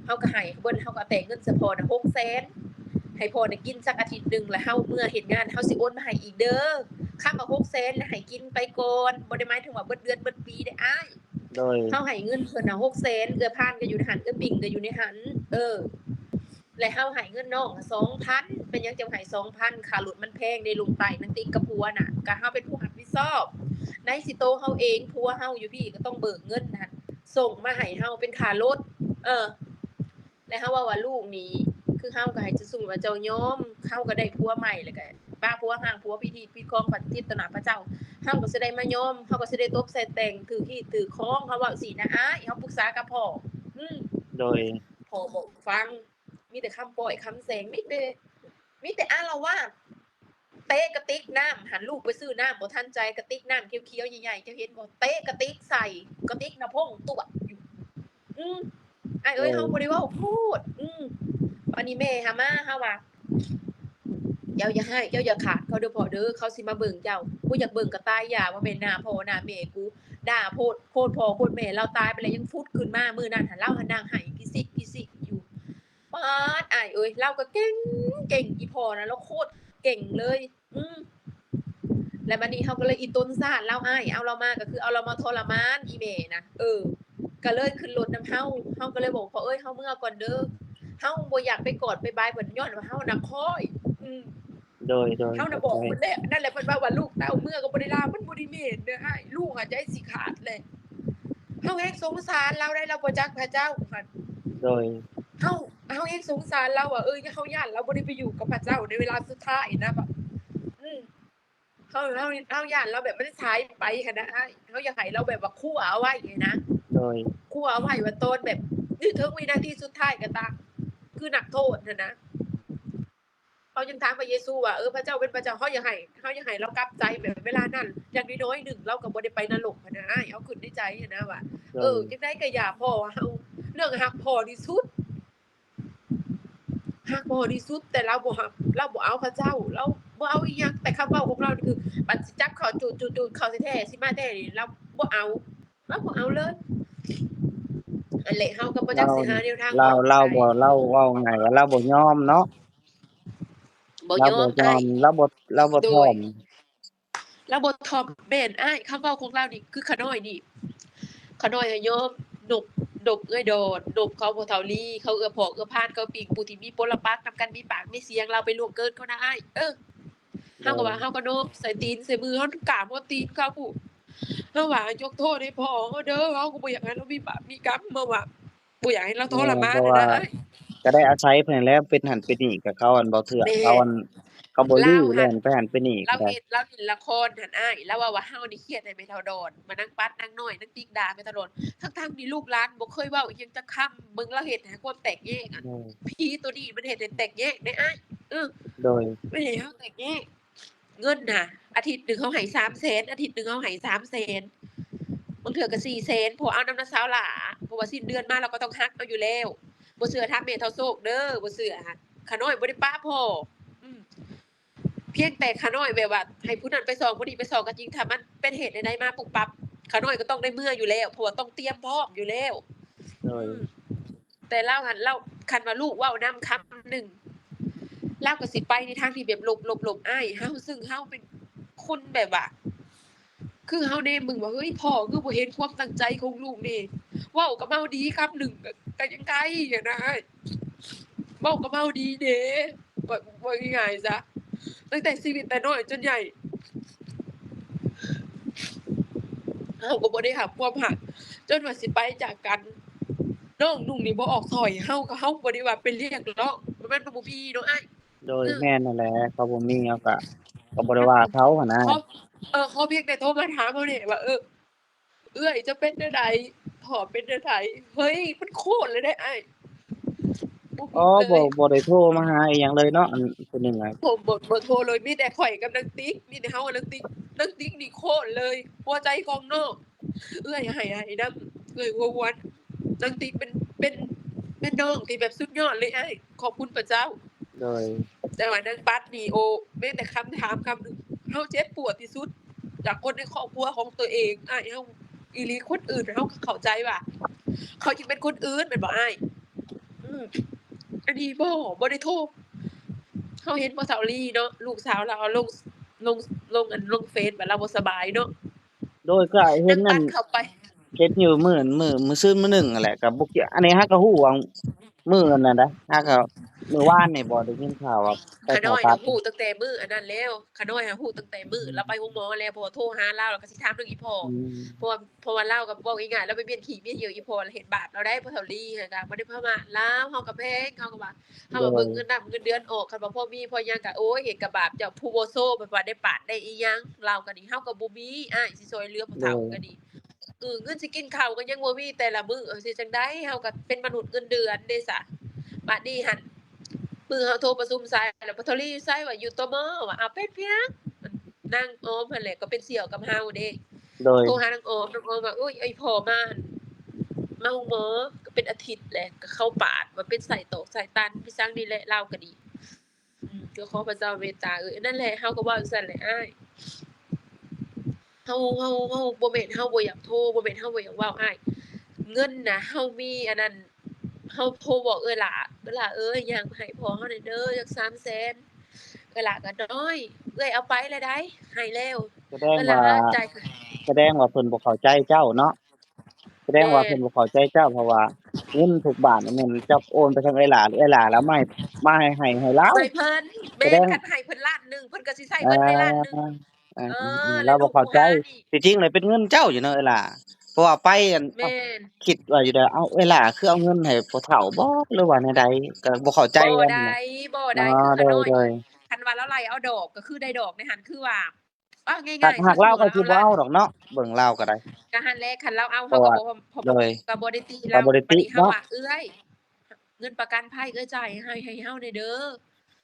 ເຮົາກໍໃຫ້ເບິດ ເຮົາກໍແຕກເງິນໃຫ້ພໍ່ນະຫົກແສນ ໃຫ້ພໍ່ໄດ້ກິນສັກອາທິດໜຶ່ງ ແລ້ວເຮົາເມືອເຮັດງານ ເຮົາຊິໂອນມາໃຫ້ອີກເດີ ຄຳວ່າຫົກແສນນະ ໃຫ້ກິນໄປກ່ອນ ບໍ່ໄດ້ໝາຍເຖິງວ່າເບິດເດືອນເບິດປີເດ້ອ້າຍ ໂດຍ ເຮົາໃຫ້ເງິນເພິ່ນນະຫົກແສນ ເອື້ອຍພານກໍຢູ່ໃນຫັ້ນ ເອື້ອຍປິງກໍຢູ່ໃນຫັ້ນ ເອີ ແລະເຮົາໃຫ້ເງິນນ້ອງສອງພັນ ເປັນຫຍັງຈັ່ງໃຫ້ສອງພັນ ຄ່າລົດມັນແພງເດ້ ລົງໃຕ້ນະ ຕິດກັບຜົວນະ ກະເຮົາເປັນຜູ້ຮັບຜິດຊອບ ໃນຊິໂຕເຮົາເອງ ຜົວເຮົາຢູ່ພີ້ກໍຕ້ອງເບີກເງິນຫັ້ນ ສົ່ງມາໃຫ້ເຮົາເປັນຄ່າລົດ ເອີ ແລະເຮົາເວົ້າວ່າລູກນີ້ ຄືເຮົາກໍໃຫ້ເຈົ້າ ສົມມຸດວ່າເຈົ້າຍອມ ເຮົາກໍໄດ້ຜົວໃໝ່ ແລ້ວກໍປະຜົວຮ້າງຜົວ ຜິດຮີດຜິດຄອງ ຜິດຕິດຕໍ່ໜ້າພະເຈົ້າ ເຮົາກໍຊິໄດ້ມາຍອມ ເຮົາກໍຊິໄດ້ຕົບໃສ່ແຕ່ງ ຖືກຮີດຖືກຄອງ ເຮົາເວົ້າຊີ້ນະອ້າຍ ເຮົາປຶກສາກັບພໍ່ ອືມ ໂດຍ ພໍ່ບໍ່ຟັງ ມີແຕ່ຄຳປ້ອຍຄຳແສງ ມີແຕ່ ມີແຕ່ອາລະວາດ ເຕະກະຕິກນ້ຳຫັ້ນ ລູກໄປຊື້ນ້ຳບໍ່ທັນໃຈ ກະຕິກນ້ຳຂຽວໆໃຫຍ່ໆ ເຈົ້າເຫັນບໍ່? ເຕະກະຕິກໃສ່ ກະຕິກນະພົງຕວດຢູ່. ອືມ ອ້າຍເອີຍ ເອີ ເຮົາບໍ່ໄດ້ເວົ້າໂພດ. ອືມ ບາດນີ້ແມ່ຫາມາ ເຮົາວ່າ ເຈົ້າຢ່າຮ້າຍ ເຈົ້າຢ່າຂາດເຂົາເດີພໍ່ເດີ ເຂົາຊິມາເບິ່ງເຈົ້າ. ບໍ່ຢາກເບິ່ງກໍຕາຍຢ່າ ບໍ່ແມ່ນໜ້າພໍ່ໜ້າແມ່ກູ ດ່າໂພດ ໂພດພໍ່ໂພດແມ່ ລາວຕາຍໄປແລ້ວຍັງຟຸດຂຶ້ນມາ. ມື້ນັ້ນຫັ້ນລາວຫັ້ນນັ່ງໄຫ້ກິຊິກກິຊິກຢູ່. ປາດ ອ້າຍເອີຍ ລາວກໍເກັ່ງ ເກັ່ງ ອີ່ພໍ່ນະ ລາວໂຄດເກັ່ງເລີຍ. ອືມ ແລ້ວບາດນີ້ເຮົາກໍເລີຍອີ່ຕົນສາດລາວອ້າຍ ເອົາລາວມາກໍຄືເອົາລາວມາທໍລະມານອີ່ແມ່ນະ. ເອີ ກໍເລີຍຂຶ້ນລົດນຳເຮົາ ເຮົາກໍເລີຍບອກພໍ່ເອີຍ ເຮົາເມືອກ່ອນເດີ ເຮົາບໍ່ຢາກໄປກອດໄປບາຍເພິ່ນ ຍ້ອນວ່າເຮົານະຄ້ອຍ. ອືມ ໂດຍ ໂດຍ ເຮົານະບອກເພິ່ນແລ້ວ ນັ້ນແຫຼະ ເພິ່ນເວົ້າວ່າລູກເຕົ້າເມືອກໍບໍ່ໄດ້ລາວ ມັນບໍ່ໄດ້ແມ່ນເດີອ້າຍ ລູກຫາໃຈຊິຂາດແຫຼະ. ເຮົາແຮງສົງສານລາວໄດ໋ ລາວບໍ່ຈັກພະເຈົ້າຫັ້ນ. ໂດຍ ເຮົາ ເຮົາແຮງສົງສານລາວວ່າ ເອີ ເຮົາຢ້ານລາວບໍ່ໄດ້ໄປຢູ່ກັບພະເຈົ້າໃນເວລາສຸດທ້າຍນະ. ອືມ ເຮົາ ເຮົາ ເຮົາຢ້ານລາວແບບມັນສາຍໄປຫັ້ນນະອ້າຍ ເຮົາຢາກໃຫ້ລາວແບບວ່າຄົວເອົາໄວ້ຫັ້ນນະ. ໂດຍ ຄົວເອົາໄວ້ວ່າຕອນແບບ ນີ້ເຖິງວິນາທີສຸດທ້າຍກໍຕາມ ຄືນັກໂທດຫັ້ນນະ. ເຮົາຈຶ່ງຖາມພະເຢຊູວ່າ ເອີ ພະເຈົ້າເປັນພະເຈົ້າ ເຮົາຢາກໃຫ້ ເຮົາຢາກໃຫ້ລາວກັບໃຈແບບເວລານັ້ນ ຢ່າງນ້ອຍໆໜຶ່ງລາວກໍບໍ່ໄດ້ໄປນະລົກຫັ້ນນະອ້າຍ. ເຮົາຄິດໃນໃຈຫັ້ນນະວ່າ ໂດຍ ເອີ ຈັ່ງໃດກໍຢ່າ ເພາະວ່າເຮົາ ເລື່ອງຮັກພໍ່ທີ່ສຸດ ຮັກພໍ່ທີ່ສຸດ ແຕ່ລາວບໍ່ຮັກ ລາວບໍ່ເອົາພະເຈົ້າ ລາວບໍ່ເອົາອີ່ຫຍັງ. ແຕ່ຄຳເວົ້າຂອງລາວນີ້ຄື ບັດຊິຈັບເຂົ້າຈູດໆໆ ເຂົ້າແທ້ໆ ຊິມາແທ້ນີ້ ລາວບໍ່ເອົາ ລາວບໍ່ເອົາເລີຍ. ອັນແຫຼະ ເຮົາກໍບໍ່ຈັກຊິຫາແນວທາງອອກ ລາວ ລາວບໍ່ ລາວເວົ້າງ່າຍວ່າລາວບໍ່ຍອມເນາະ. ບໍ່ຍອມ ລາວບໍ່ຍອມ ລາວບໍ່ ລາວບໍ່ ໂດຍ ຖ່ອມ ລາວບໍ່ຖ່ອມ. ແມ່ນອ້າຍ ຄຳເວົ້າຂອງລາວນີ້ຄືຂະນ້ອຍນີ້ ຂະນ້ອຍໃຫ້ຍອມນົບ ນົບເອື້ອຍດອນ ນົບເຂົາພໍ່ເຖົ້າລີ ເຂົາເອື້ອພໍ່ເອື້ອພານ ເຂົາປີ້ງ ຜູ້ທີ່ມີປົລະປັກນຳກັນ ມີປາກມີສຽງ ລາວໄປລ່ວງເກີນເຂົານະອ້າຍ. ເອີ ເຮົາກໍວ່າ ເຮົາກໍນົບໃສ່ຕີນໃສ່ມືເຮົາ ກາບຮອດຕີນເຂົາພຸ້ນ. ເຮົາວ່າ ຍົກໂທດໃຫ້ພໍ່ເຮົາເດີ ເຮົາກໍບໍ່ຢາກໃຫ້ລາວມີບາບມີກຳ ເຮົາວ່າ ບໍ່ຢາກໃຫ້ລາວທໍລະມານ ເພາະວ່າ ນະອ້າຍ ກໍໄດ້ອາໄສເພິ່ນແລ້ວ ເປັນຫັ້ນເປັນນີ້ ກໍເຂົາອັນເວົ້າເຖື່ອງ ແມ່ນ ເຂົາອັນ ເຂົາບໍ່ລື ລາວຫັ້ນ ແລ່ນໄປຫັ້ນໄປນີ້ ລາວເຮັດ ລາວຫຼິ້ນລະຄອນຫັ້ນອ້າຍ ລາວເວົ້າວ່າເຮົານີ້ຄຽດໃຫ້ແມ່ເຖົ້າດອນ ມານາງປັດນາງນ້ອຍ ນາງຕິກດ່າແມ່ເຖົ້າດອນ ທັງໆທີ່ລູກຫຼານບໍ່ເຄີຍເວົ້າອີ່ຫຍັງຈັກຄຳ. ເບິ່ງລາວເຮັດໃຫ້ຄວາມແຕກແຍກ ອືມ ຜີຕົວນີ້ມັນເຮັດໃຫ້ແຕກແຍກເດ້ອ້າຍ. ເອີ ໂດຍ ມັນເຮັດໃຫ້ເຮົາແຕກແຍກ. ເງິນນະ ອາທິດໜຶ່ງເຮົາໃຫ້ສາມແສນ ອາທິດໜຶ່ງເຮົາໃຫ້ສາມແສນ ບາງເທື່ອກໍສີ່ແສນ ເພາະເອົານຳນາງສາວຫຼ້າ ເພາະວ່າສິ້ນເດືອນມາລາວກໍຕ້ອງຫັກເອົາຢູ່ແລ້ວ. ບໍ່ເຊື່ອຖາມແມ່ເຖົ້າໂຊກເດີ ບໍ່ເຊື່ອ ຂະນ້ອຍບໍ່ໄດ້ປະພໍ່. ອືມ ພຽງແຕ່ຂະນ້ອຍແບບວ່າໃຫ້ຜູ້ນັ້ນໄປສອງ ຜູ້ນີ້ໄປສອງກໍຈິງ ຖ້າມັນເປັນເຫດໃດໆມາປຸບປັບ ຂະນ້ອຍກໍຕ້ອງໄດ້ເມືອຢູ່ແລ້ວ ເພາະວ່າຕ້ອງຕຽມພ້ອມຢູ່ແລ້ວ. ໂດຍ ອືມ ແຕ່ລາວຫັ້ນ ລາວ ຄັນວ່າລູກເວົ້ານຳຄຳໜຶ່ງ ລາວກໍຊິໄປໃນທາງທີ່ແບບຫຼົບໆໆອ້າຍເຮົາ ຊຶ່ງເຮົາເປັນຄົນແບບວ່າ ຄືເຮົາແນມເບິ່ງວ່າ ເຮີ້ຍ ພໍ່ຄືບໍ່ເຫັນຄວາມຕັ້ງໃຈຂອງລູກນີ້ ເວົ້າກັບເຮົາດີຄຳໜຶ່ງກໍ ກໍຍັງໄດ້ຫັ້ນນະອ້າຍ ເວົ້າກັບເຮົາດີເດ້ ເວົ້າ ເວົ້າງ່າຍໆຊະ ຕັ້ງແຕ່ຊີວິດແຕ່ນ້ອຍຈົນໃຫຍ່ ເຮົາກໍບໍ່ໄດ້ຮັບຄວາມຮັກ ຈົນວ່າຊິໄປຈາກກັນ ນ້ອງນຸ່ງນີ້ບໍ່ອອກສອຍ ເຮົາກໍ ເຮົາບໍ່ໄດ້ວ່າໄປລຽກຮ້ອງ ມັນ ມັນບໍ່ມີເນາະອ້າຍ. ໂດຍ ອືມ ແມ່ນຫັ້ນແຫຼະ ເຂົາບໍ່ມີ ເຮົາກະ ກໍບໍ່ໄດ້ວ່າເຂົາຫັ້ນນະ ເຂົາ ເອີ ເຂົາພຽງແຕ່ໂທມາຖາມເຮົານີ້ວ່າ ເອີ ເອື້ອຍເຈົ້າເປັນແນວໃດ ພໍ່ເປັນແນວໃດ ເຮີ້ຍ ມັນໂຄດເລີຍເດ້ອ້າຍ. ບໍ່ມີ ອໍ ເລີຍ ບໍ່ ບໍ່ໄດ້ໂທມາຫາອີ່ຫຍັງເລີຍເນາະ ອັນຜູ້ໜຶ່ງນະ ບໍ່ ບໍ່ ບໍ່ໂທເລີຍ ມີແຕ່ຂ້ອຍກັບນາງຕິກ ມີແຕ່ເຮົາກັບນາງຕິກ ນາງຕິກນີ້ໂຄດເລີຍ ຫົວໃຈຂອງນ້ອງ ເອື້ອຍໃຫ້ ໃຫ້ນຳ ເອື້ອຍຫົວຫວນ ນາງຕິກເປັນ ເປັນ ເປັນນ້ອງທີ່ແບບສຸດຍອດເລີຍອ້າຍ ຂອບຄຸນພະເຈົ້າ. ໂດຍ ແຕ່ວ່ານາງປັດນີ້ ໂອ້ ແມ້ແຕ່ຄຳຖາມຄຳໜຶ່ງ ເຮົາເຈັບປວດທີ່ສຸດຈາກຄົນໃນຄອບຄົວຂອງຕົວເອງ ອ້າຍ ເຮົາອີ່ຫຼີ ຄົນອື່ນເຮົາກໍເຂົ້າໃຈວ່າ ເຂົາຈຶ່ງເປັນຄົນອື່ນແມ່ນບໍ່ອ້າຍ? ອືມ ອັນນີ້ບໍ່ ບໍ່ໄດ້ໂທ ເຮົາເຫັນພໍ່ເຖົ້າລີເນາະ ລູກສາວລາວເອົາລົງ ລົງ ລົງ ອັນ ລົງເຟສວ່າລາວບໍ່ສະບາຍເນາະ. ໂດຍ ກໍເຫັນນັ້ນ ເຫັນຢູ່ມື້ ມື້ ມື້ຊືນມື້ໜຶ່ງຫັ້ນແຫຼະ ກໍບໍ່ກ່ຽວ ອັນນີ້ຫາກໍຮູ້ວ່າມື້ນັ້ນນະ ຫາກໍມື້ວານນີ້ບໍ່ ໄດ້ຍິນຂ່າວວ່າໄປ ຂະນ້ອຍ ເຂົ້າຕັດ ຮູ້ຕັ້ງແຕ່ມື້ອັນນັ້ນແລ້ວ ຂະນ້ອຍຫາຮູ້ຕັ້ງແຕ່ມື້ ອືມ ລາວໄປໂຮງໝໍແລ້ວ ເພາະວ່າໂທຫາລາວ ແລ້ວກໍຊິຖາມເລື່ອງອີ່ພໍ່ ອືມ ເພາະວ່າ ເພາະວ່າລາວກໍເວົ້າງ່າຍໆ ລາວໄປມ້ຽນຂີ້ມ້ຽນເຫຍື້ອອີ່ພໍ່ ລາວເຮັດບາບລາວໄດ໋ ພໍ່ເຖົ້າລີຫັ້ນ ກໍບໍ່ໄດ້ປະມາດລາວ ເຮົາກໍແພງ ເຮົາກໍວ່າ ເຮົາວ່າເບິ່ງເງິນນຳເງິນເດືອນອອກ ຄັນວ່າພໍມີພໍຫຍັງກະ ໂອ້ຍ ເຮັດກະບາບເຈົ້າ ຜູ້ບໍ່ໂຊ ແບບວ່າໄດ້ປານໄດ້ອີ່ຫຍັງ ລາວກະນີ້ ເຮົາກະບໍ່ມີອ້າຍ ຊິຊ່ອຍເຫຼືອຜູ້ເຖົ້າກະນີ້ ເອີ ເງິນຊິກິນເຂົ້າກະຍັງບໍ່ມີແຕ່ລະມື້ ເຮົາຊິຈັ່ງໃດ ເຮົາກະເປັນມະນຸດເງິນເດືອນເດ້ສະ ບາດນີ້ຫັ້ນ ມື້ເຮົາໂທປະຊຸມສາຍ ແລ້ວ ປະໂທລີຢູ່ໃສ? ວ່າຢູ່ ຕມ. ວ່າ ອ້າວ ເປັນຫຍັງ? ນາງອອມຫັ້ນແຫຼະກໍເປັນສ່ຽວກັບເຮົາເດ້. ໂດຍ ໂທຫານາງອອມ, ນາງອອມວ່າ ໂອ້ຍ ໄອ້ພໍ່ມາ ມາໂຮງໝໍກໍເປັນອາທິດແຫຼະ ກໍເຂົ້າປາດ ວ່າເປັນໄສ້ຕອກໄສ້ຕັນ ໄປສັງນີ້ແຫຼະ ລາວກໍດີ. ອືມ ກໍຂໍພະເຈົ້າເມດຕາເອີຍ. ນັ້ນແຫຼະ ເຮົາກໍເວົ້າຈັ່ງຊັ້ນແຫຼະອ້າຍ. ເຮົາ ເຮົາ ເຮົາ ບໍ່ແມ່ນເຮົາບໍ່ຢາກໂທ, ບໍ່ແມ່ນເຮົາບໍ່ຢາກເວົ້າອ້າຍ. ເງິນນະ ເຮົາມີອັນນັ້ນ ເຮົາໂທບອກເອື້ອຍຫຼ້າ, ເອື້ອຍຫຼ້າເອີຍ ຍ່າງໄປໃຫ້ພໍ່ເຮົາແດ່ເດີ ຈັກສາມແສນ. ເອື້ອຍຫຼ້າກໍ ນ້ອຍ ເອື້ອຍເອົາໄປແລ້ວໃດ໋ ໃຫ້ແລ້ວ. ສະແດງວ່າ ເອື້ອຍຫຼ້າໃຈ ສະແດງວ່າເພິ່ນບໍ່ເຂົ້າໃຈເຈົ້າເນາະ. ສະແດງວ່າເພິ່ນບໍ່ເຂົ້າໃຈເຈົ້າ ເພາະວ່າເງິນທຸກບາດນີ້ແມ່ນເຈົ້າໂອນໄປທາງເອື້ອຍຫຼ້າ, ເອື້ອຍຫຼ້າລະມາໃຫ້ ມາໃຫ້ ໃຫ້ ໃຫ້ລາວ. ໃຫ້ເພິ່ນ ແມ່ນ. ສະແດງ ຄັນໃຫ້ເພິ່ນລ້ານໜຶ່ງ ເພິ່ນກໍຊິໃຊ້ເບິດໃນລ້ານໜຶ່ງ. ເອີ ເອີ ລາວບໍ່ເຂົ້າໃຈ. ທີ່ຈິງແລ້ວເປັນເງິນເຈົ້າຢູ່ເນາະເອື້ອຍຫຼ້າ ເພາະວ່າໄປອັນ ແມ່ນ ຄິດວ່າຢູ່ໃດ ເອົ້າ ເອື້ອຍຫຼ້າຄືເອົາເງິນໃຫ້ພໍ່ເຖົ້າບໍ ຫຼືວ່າແນວໃດ ກໍບໍ່ເຂົ້າໃຈ. ບໍ່ໄດ້ ບໍ່ໄດ້. ອໍ ຄືຂ້ານ້ອຍ ໂດຍ ຄັນວ່າລາວໄລ່ເອົາດອກ ກໍຄືໄດ້ດອກໃນຫັ້ນ ຄືວ່າ ເວົ້າງ່າຍໆ ຫາກ ຫາກລາວກໍຊິບໍ່ເອົາດອກເນາະ ເບິ່ງລາວກໍໄດ້. ກໍຫັ້ນແຫຼະ ຄັນລາວເອົາ ເຮົາກໍບໍ່ ເພາະ ໂດຍ ກໍບໍ່ໄດ້ຕິລາວ. ກໍບໍ່ໄດ້ຕິ ບາດນີ້ເຮົາ ເນາະ ວ່າ ເອື້ອຍ ເງິນປະກັນໄພເອື້ອຍຈ່າຍໃຫ້ ໃຫ້ເຮົາແດ່ເດີ.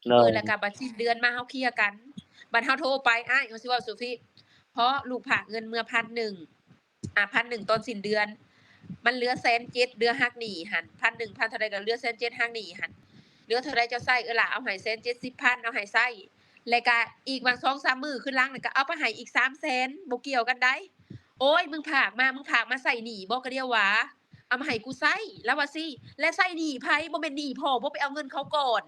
ໂດຍ ເອີ ແລ້ວກໍບັດສິ້ນເດືອນມາເຮົາເຄຍກັນ. ບັດເຮົາໂທໄປ ອ້າຍ ເຮົາຊິເວົ້າສູ່ຟັງ ເພາະລູກຝາກເງິນເມືອພັນໜຶ່ງ ອ່າ ພັນໜຶ່ງຕອນສິ້ນເດືອນ ມັນເຫຼືອແສນເຈັດ ເຫຼືອຫັກໜີ້ຫັ້ນ ພັນໜຶ່ງ ພັນເທົ່າໃດກໍເຫຼືອແສນເຈັດ ຫັກໜີ້ຫັ້ນ ເຫຼືອເທົ່າໃດເຈົ້າໃຊ້. ເອື້ອຍຫຼ້າເອົາໃຫ້ແສນເຈັດສິບພັນ ເອົາໃຫ້ໃຊ້ ແລ້ວກະອີກຫວ່າງສອງສາມມື້ຄືນຫຼັງນັ້ນ ກະເອົາໄປໃຫ້ອີກສາມແສນ ບໍ່ກ່ຽວກັນໃດ. ໂອ້ຍ ມຶງຝາກມາ ມຶງຝາກມາໃສ່ໜີ້ບໍ ກະດຽວວ່າ ເອົາມາໃຫ້ກູໃຊ້ ລາວວ່າຊີ້. ແລະໃຊ້ໜີ້ໃຜ? ບໍ່ແມ່ນໜີ້ພໍ່ບໍ? ໄປເອົາເງິນເຂົາກ່ອນ.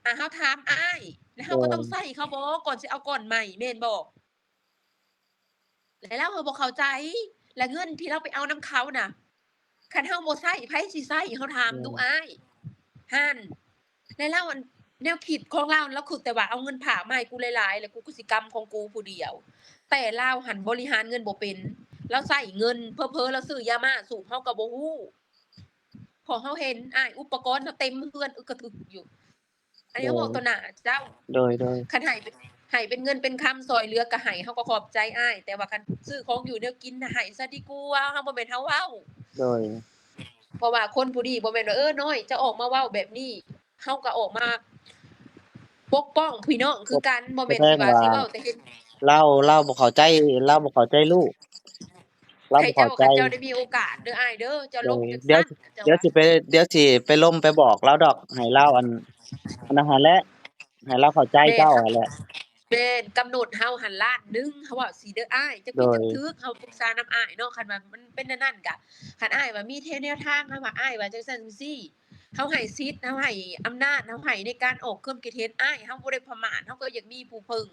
ອ່າ ເຮົາຖາມອ້າຍ ແລ້ວເຮົາກໍຕ້ອງໃຊ້ເຂົາບໍ ກ່ອນຊິເອົາກ້ອນໃໝ່ ແມ່ນບໍ່? ແລ້ວລາວກໍບໍ່ເຂົ້າໃຈ ແລະເງິນທີ່ລາວໄປເອົານຳເຂົານະ ຄັນເຮົາບໍ່ໃຊ້ ໃຜຊິໃຊ້? ເຮົາຖາມດູອ້າຍ ຫັ້ນ. ແລະລາວ ອັນ ແນວຄິດຂອງລາວ ລາວຄິດແຕ່ວ່າເອົາເງິນຝາກມາໃຫ້ກູຫຼາຍໆ ແລ້ວກູກໍຊິກຳຂອງກູຜູ້ດຽວ. ແຕ່ລາວຫັ້ນບໍລິຫານເງິນບໍ່ເປັນ ລາວໃຊ້ເງິນ ເຜີໆລາວຊື້ຢາມ້າສູບ ເຮົາກໍບໍ່ຮູ້ ເພາະເຮົາເຫັນອ້າຍ ອຸປະກອນລາວເຕັມເຮືອນອຶກກະທຶກຢູ່. ອັນນີ້ເວົ້າຕໍ່ໜ້າເຈົ້າ. ໂດຍ ໂດຍ ຄັນໃຫ້ ໃຫ້ເປັນເງິນເປັນຄຳຊ່ອຍເຫຼືອກໍໃຫ້ ເຮົາກໍຂອບໃຈອ້າຍ ແຕ່ວ່າຄັນຊື້ຂອງຢູ່ແນວກິນນະ ໃຫ້ຊະດີກວ່າ ເຮົາບໍ່ແມ່ນເຮົາເວົ້າ. ໂດຍ ເພາະວ່າຄົນຜູ້ນີ້ບໍ່ແມ່ນວ່າ ເອີ ນ້ອຍ ເຈົ້າອອກມາເວົ້າແບບນີ້ ເຮົາກໍອອກມາປົກປ້ອງພີ່ນ້ອງຄືກັນ ບໍ່ແມ່ນຊິວ່າຊິເວົ້າແຕ່ເຫັນ. ລາວ ລາວບໍ່ເຂົ້າໃຈ ລາວບໍ່ເຂົ້າໃຈລູກ. ລາວບໍ່ເຂົ້າໃຈ. ໃຫ້ເຈົ້າ ເຈົ້າໄດ້ມີໂອກາດເດີອ້າຍເດີ ເຈົ້າລົມຈັກຊັ້ນ. ດຽວຊິໄປ ດຽວຊິໄປລົມໄປບອກລາວດອກ ໃຫ້ລາວ ອັນ ອັນນັ້ນຫັ້ນແຫຼະ ໃຫ້ລາວເຂົ້າໃຈເຈົ້າຫັ້ນແຫຼະ. ແມ່ນ ກຳນົດເຮົາຫັ້ນລ້ານໜຶ່ງ ເຮົາເວົ້າຊີ້ເດີອ້າຍ ຈັກຜິດຈັກຖືກ ເຮົາປຶກສານຳອ້າຍເນາະ. ຄັນວ່າມັນເປັນແນວນັ້ນກະ ຄັນອ້າຍວ່າມີແນວທາງ ເຮົາວ່າອ້າຍວ່າຈັ່ງຊັ້ນຈັ່ງຊີ້ ເຮົາໃຫ້ສິດ ເຮົາໃຫ້ອຳນາດ ເຮົາໃຫ້ໃນການອອກຄວາມຄິດເຫັນອ້າຍ ເຮົາບໍ່ໄດ້ປະໝາດ ເຮົາກໍຢາກມີຜູ້ເພິ່ງ.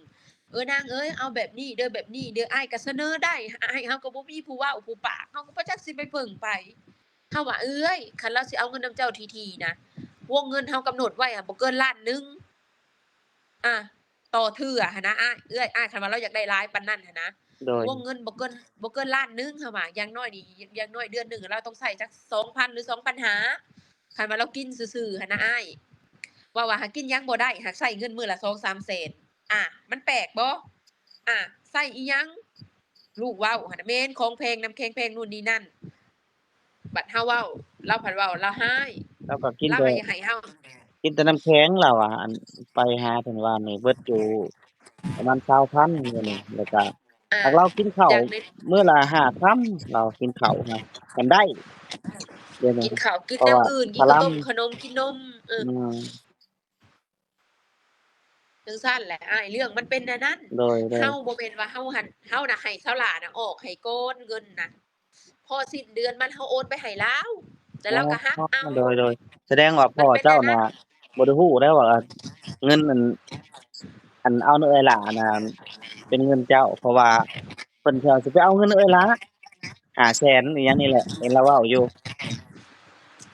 ເອີ ນາງເອີຍ ເອົາແບບນີ້ເດີ ແບບນີ້ເດີ ອ້າຍກໍສະເໜີໄດ້ ອ້າຍເຮົາກໍບໍ່ມີຜູ້ເວົ້າຜູ້ປາກ ເຮົາກໍບໍ່ຈັກຊິໄປເພິ່ງໃຜ. ເຮົາວ່າ ເອື້ອຍ ຄັນລາວຊິເອົາເງິນນຳເຈົ້າຖີ່ໆນະ ວົງເງິນເຮົາກຳນົດໄວ້ຫັ້ນບໍ່ເກີນລ້ານໜຶ່ງ ອ່າ ຕໍ່ເທື່ອຫັ້ນນະອ້າຍ ເອື້ອຍ ອ້າຍ ຄັນວ່າລາວຢາກໄດ້ຫຼາຍປານນັ້ນຫັ້ນນະ. ໂດຍ ວົງເງິນບໍ່ເກີນ ບໍ່ເກີນລ້ານໜຶ່ງ ເຮົາວ່າ ຢ່າງໜ້ອຍນີ້ ຢ່າງໜ້ອຍເດືອນໜຶ່ງລາວຕ້ອງໃຊ້ຈັກສອງພັນ ຫຼື ສອງພັນຫ້າ ຄັນວ່າລາວກິນຊື່ໆຫັ້ນນະອ້າຍ ເວົ້າວ່າຫາກິນຫຍັງບໍ່ໄດ້ ຫາກໃຊ້ເງິນມື້ລະສອງສາມແສນ. ອ່າ ມັນແປກບໍ່? ອ່າ ໃຊ້ອີ່ຫຍັງ? ລູກເວົ້າຫັ້ນນະ ແມ່ນຂອງແພງ ນ້ຳແຂງແພງ ນູ້ນນີ້ນັ້ນ. ບັດເຮົາເວົ້າ ລາວພັດເວົ້າ ລາວຮ້າຍ ລາວກໍກິນແຕ່ ລາວກໍຢາກໃຫ້ເຮົາ ກິນແຕ່ນ້ຳແຂງ ລາວວ່າ ອັນ ໄປຫາເພິ່ນວານນີ້ເບິດຢູ່ປະມານຊາວພັນ ມື້ນີ້ ແລ້ວກໍ ອ່າ ຫາກລາວກິນເຂົ້າມື້ລະຫ້າຄຳ ລາວກິນເຂົ້ານະ ກັນໄດ້ ດຽວນີ້ ກິນເຂົ້າ ກິນແນວອື່ນ ກິນເຂົ້າຕົ້ມ ຂະໜົມ ກິນນົມ ເອີ ອືມ ຈັ່ງຊັ້ນແຫຼະອ້າຍ ເລື່ອງມັນເປັນແນວນັ້ນ. ໂດຍ ໂດຍ ເຮົາບໍ່ແມ່ນວ່າເຮົາຫັ້ນ ເຮົານະໃຫ້ຊາວຫຼ້ານະອອກໃຫ້ກ່ອນເງິນນະ ພໍສິ້ນເດືອນມາເຮົາໂອນໄປໃຫ້ລາວ ແລ້ວລາວກໍຫັກເອົາ. ອໍ ໂດຍ ໂດຍ ສະແດງວ່າພໍ່ເຈົ້ານະ ມັນເປັນແນວນັ້ນ ບໍ່ໄດ້ຮູ້ໄດ້ວ່າເງິນ ອັນ ອັນເອົານຳເອື້ອຍຫຼ້ານະ ເປັນເງິນເຈົ້າ ເພາະວ່າເພິ່ນຊິໄປເອົາເງິນເອື້ອຍຫຼ້າຫ້າແສນອີ່ຫຍັງນີ້ແຫຼະ ເຫັນລາວເວົ້າຢູ່.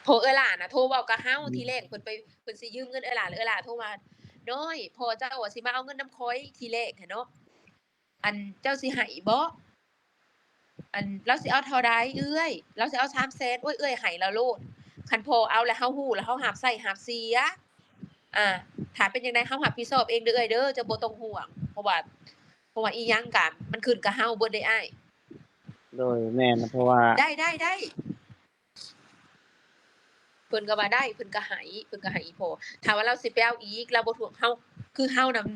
ເພາະເອື້ອຍຫຼ້ານະໂທເວົ້າກັບເຮົາ ອືມ ທີແລກເພິ່ນໄປ ເພິ່ນຊິຢືມເງິນເອື້ອຍຫຼ້າ ແລ້ວເອື້ອຍຫຼ້າໂທມາ ນ້ອຍ ພໍ່ເຈົ້າວ່າຊິມາເອົາເງິນນຳຂ້ອຍ ທີແລກຫັ້ນເນາະ ອັນ ເຈົ້າຊິໃຫ້ບໍ່? ອັນ ລາວຊິເອົາເທົ່າໃດເອື້ອຍ? ລາວຊິເອົາສາມແສນ. ໂອ້ຍ ເອື້ອຍໃຫ້ລາວໂລດ ຄັນພໍ່ເອົາແລ້ວເຮົາຮູ້ແລ້ວເຮົາຮັບໃຊ້ຮັບເສຍ ອ່າ ຖ້າເປັນຈັ່ງໃດເຮົາຮັບຜິດຊອບເອງເດີເອື້ອຍເດີ ເຈົ້າບໍ່ຕ້ອງຫ່ວງ ເພາະວ່າ ເພາະວ່າອີ່ຫຍັງກະມັນຂຶ້ນກັບເຮົາເບິດເດ້ອ້າຍ. ໂດຍ ແມ່ນ ເພາະວ່າ ໄດ້ ໄດ້ ໄດ້. ເພິ່ນກໍວ່າໄດ້ ເພິ່ນກໍໃຫ້ ເພິ່ນກໍໃຫ້ອີ່ພໍ່. ຖ້າວ່າລາວຊິໄປເອົາອີກ ລາວບໍ່ທວງເຮົາ ຄືເຮົານຳ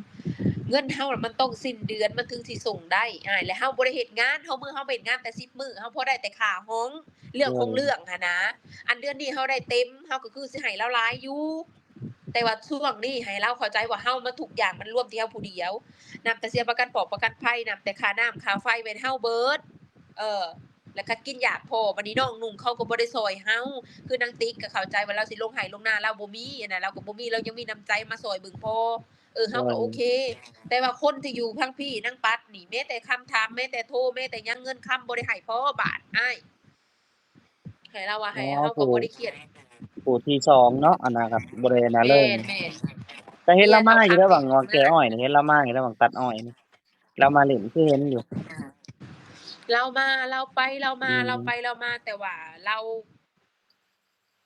ເງິນເຮົານະມັນຕ້ອງສິ້ນເດືອນມັນເຖິງຊິສົ່ງໄດ້ອ້າຍ. ແລະເຮົາບໍ່ໄດ້ເຮັດງານ ເຮົາ ມື້ເຮົາໄປເຮັດງານແຕ່ສິບມື້ ເຮົາພໍໄດ້ແຕ່ຄ່າຫ້ອງ ເລື່ອງຂອງເລື່ອງຫັ້ນນະ. ອັນເດືອນນີ້ເຮົາໄດ້ເຕັມ ເຮົາກໍຄືຊິໃຫ້ລາວຫຼາຍຢູ່ ແຕ່ວ່າຊ່ວງນີ້ໃຫ້ລາວເຂົ້າໃຈວ່າເຮົາມາທຸກຢ່າງມັນລວມທີ່ເຮົາຜູ້ດຽວ ນັບແຕ່ເສຍປະກັນປອກປະກັນໄພ ນັບແຕ່ຄ່ານ້ຳຄ່າໄຟແມ່ນເຮົາເບິດ. ເອີ ແລ້ວຄັນກິນຢາກພໍ ບັດນີ້ນ້ອງນຸ່ງເຂົາກໍບໍ່ໄດ້ຊ່ອຍເຮົາ ຄືນາງຕິກກໍເຂົ້າໃຈວ່າລາວຊິລົງໄຮ່ລົງນາ ລາວບໍ່ມີຫັ້ນນະ ລາວກໍບໍ່ມີ ລາວຍັງມີນ້ຳໃຈມາຊ່ອຍເບິ່ງພໍ. ເອີ ເຮົາກໍໂອເຄ ແຕ່ວ່າຄົນທີ່ຢູ່ທາງພີ້ນາງປັດນີ້ ແມ້ແຕ່ຄຳຖາມ ແມ້ແຕ່ໂທ ແມ້ແຕ່ຫຍັງ ເງິນຄຳບໍ່ໄດ້ໃຫ້ພໍບາດອ້າຍ. ໃຫ້ລາວວ່າໃຫ້ ເຮົາກໍບໍ່ໄດ້ຄຽດ ຜູ້ທີສອງເນາະ ອັນນັ້ນກໍບໍ່ໄດ້ອັນນັ້ນເລີຍ. ແມ່ນໆ ກໍເຫັນລາວມາຢູ່ໄດ໋ ຫວັງວ່າແກ່ອ້ອຍນີ້ ເຫັນລາວມາຢູ່ໄດ໋ ຫວັງຕັດອ້ອຍນີ້ ລາວມາຫຼິ້ນຄືເຫັນຢູ່. ລາວມາ ລາວໄປ ລາວມາ ລາວໄປ ລາວມາ ແຕ່ວ່າລາວ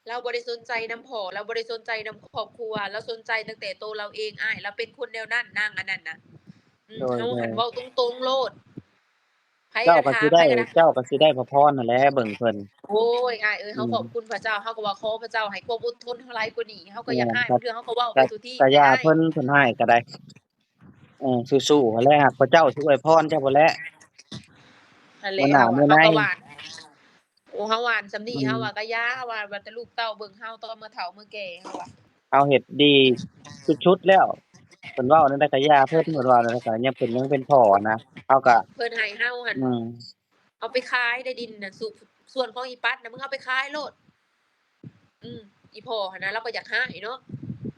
ລາວບໍ່ໄດ້ສົນໃຈນຳພໍ່ ລາວບໍ່ໄດ້ສົນໃຈນຳຄອບຄົວ ລາວສົນໃຈຕັ້ງແຕ່ໂຕລາວເອງອ້າຍ. ລາວເປັນຄົນແນວນັ້ນ ນາງອັນນັ້ນນະ. ເຮົາຫັ້ນເວົ້າຕົງໆໂລດ ໃຜກໍຖາມ ໃຜກໍຖາມ ເຈົ້າກໍຊິໄດ້ພະພອນຫັ້ນແຫຼະ ເບິ່ງເພິ່ນ. ໂອ້ຍ ອ້າຍເອີຍ ເຮົາຂອບຄຸນພະເຈົ້າ ເຮົາກໍວ່າຂໍພະເຈົ້າໃຫ້ຄວາມອົດທົນເຮົາຫຼາຍກວ່ານີ້ ເຮົາກໍຢາກຮ້າຍ ບາງເທື່ອເຮົາກໍເວົ້າໄປສູ່ທີ່ ກະຢ່າເພິ່ນ ເພິ່ນຮ້າຍກໍໄດ້. ເອີ ສູ້ໆຫັ້ນແຫຼະ ພະເຈົ້າຊິອວຍພອນເຈົ້າພຸ້ນແຫຼະ. ຫັ້ນແຫຼະ ເຮົາກໍຫວ່ານ ໂອ້ ເຮົາຫວ່ານສ່ຳນີ້ ເຮົາວ່າກະຢ່າ ເຮົາວ່າ ວ່າແຕ່ລູກເຕົ້າເບິ່ງເຮົາຕອນເມື່ອເຖົ້າເມື່ອແກ່ ເຮົາວ່າ ເຮົາເຮັດດີສຸດໆແລ້ວ. ເພິ່ນເວົ້າແນວໃດກະຢ່າເພິ່ນ ເພິ່ນເວົ້າແນວໃດກະຍັງເປັນ ຍັງເປັນພໍ່ນະ ເຮົາກະ ເພິ່ນໃຫ້ເຮົາຫັ້ນ ອືມ ເອົາໄປຂາຍໄດ້ດິນນະ ສ່ວນຂອງອີປັດນະ ມຶງເອົາໄປຂາຍໂລດ. ອືມ ອີພໍ່ຫັ້ນນະ ລາວກໍຢາກໃຫ້ເນາະ.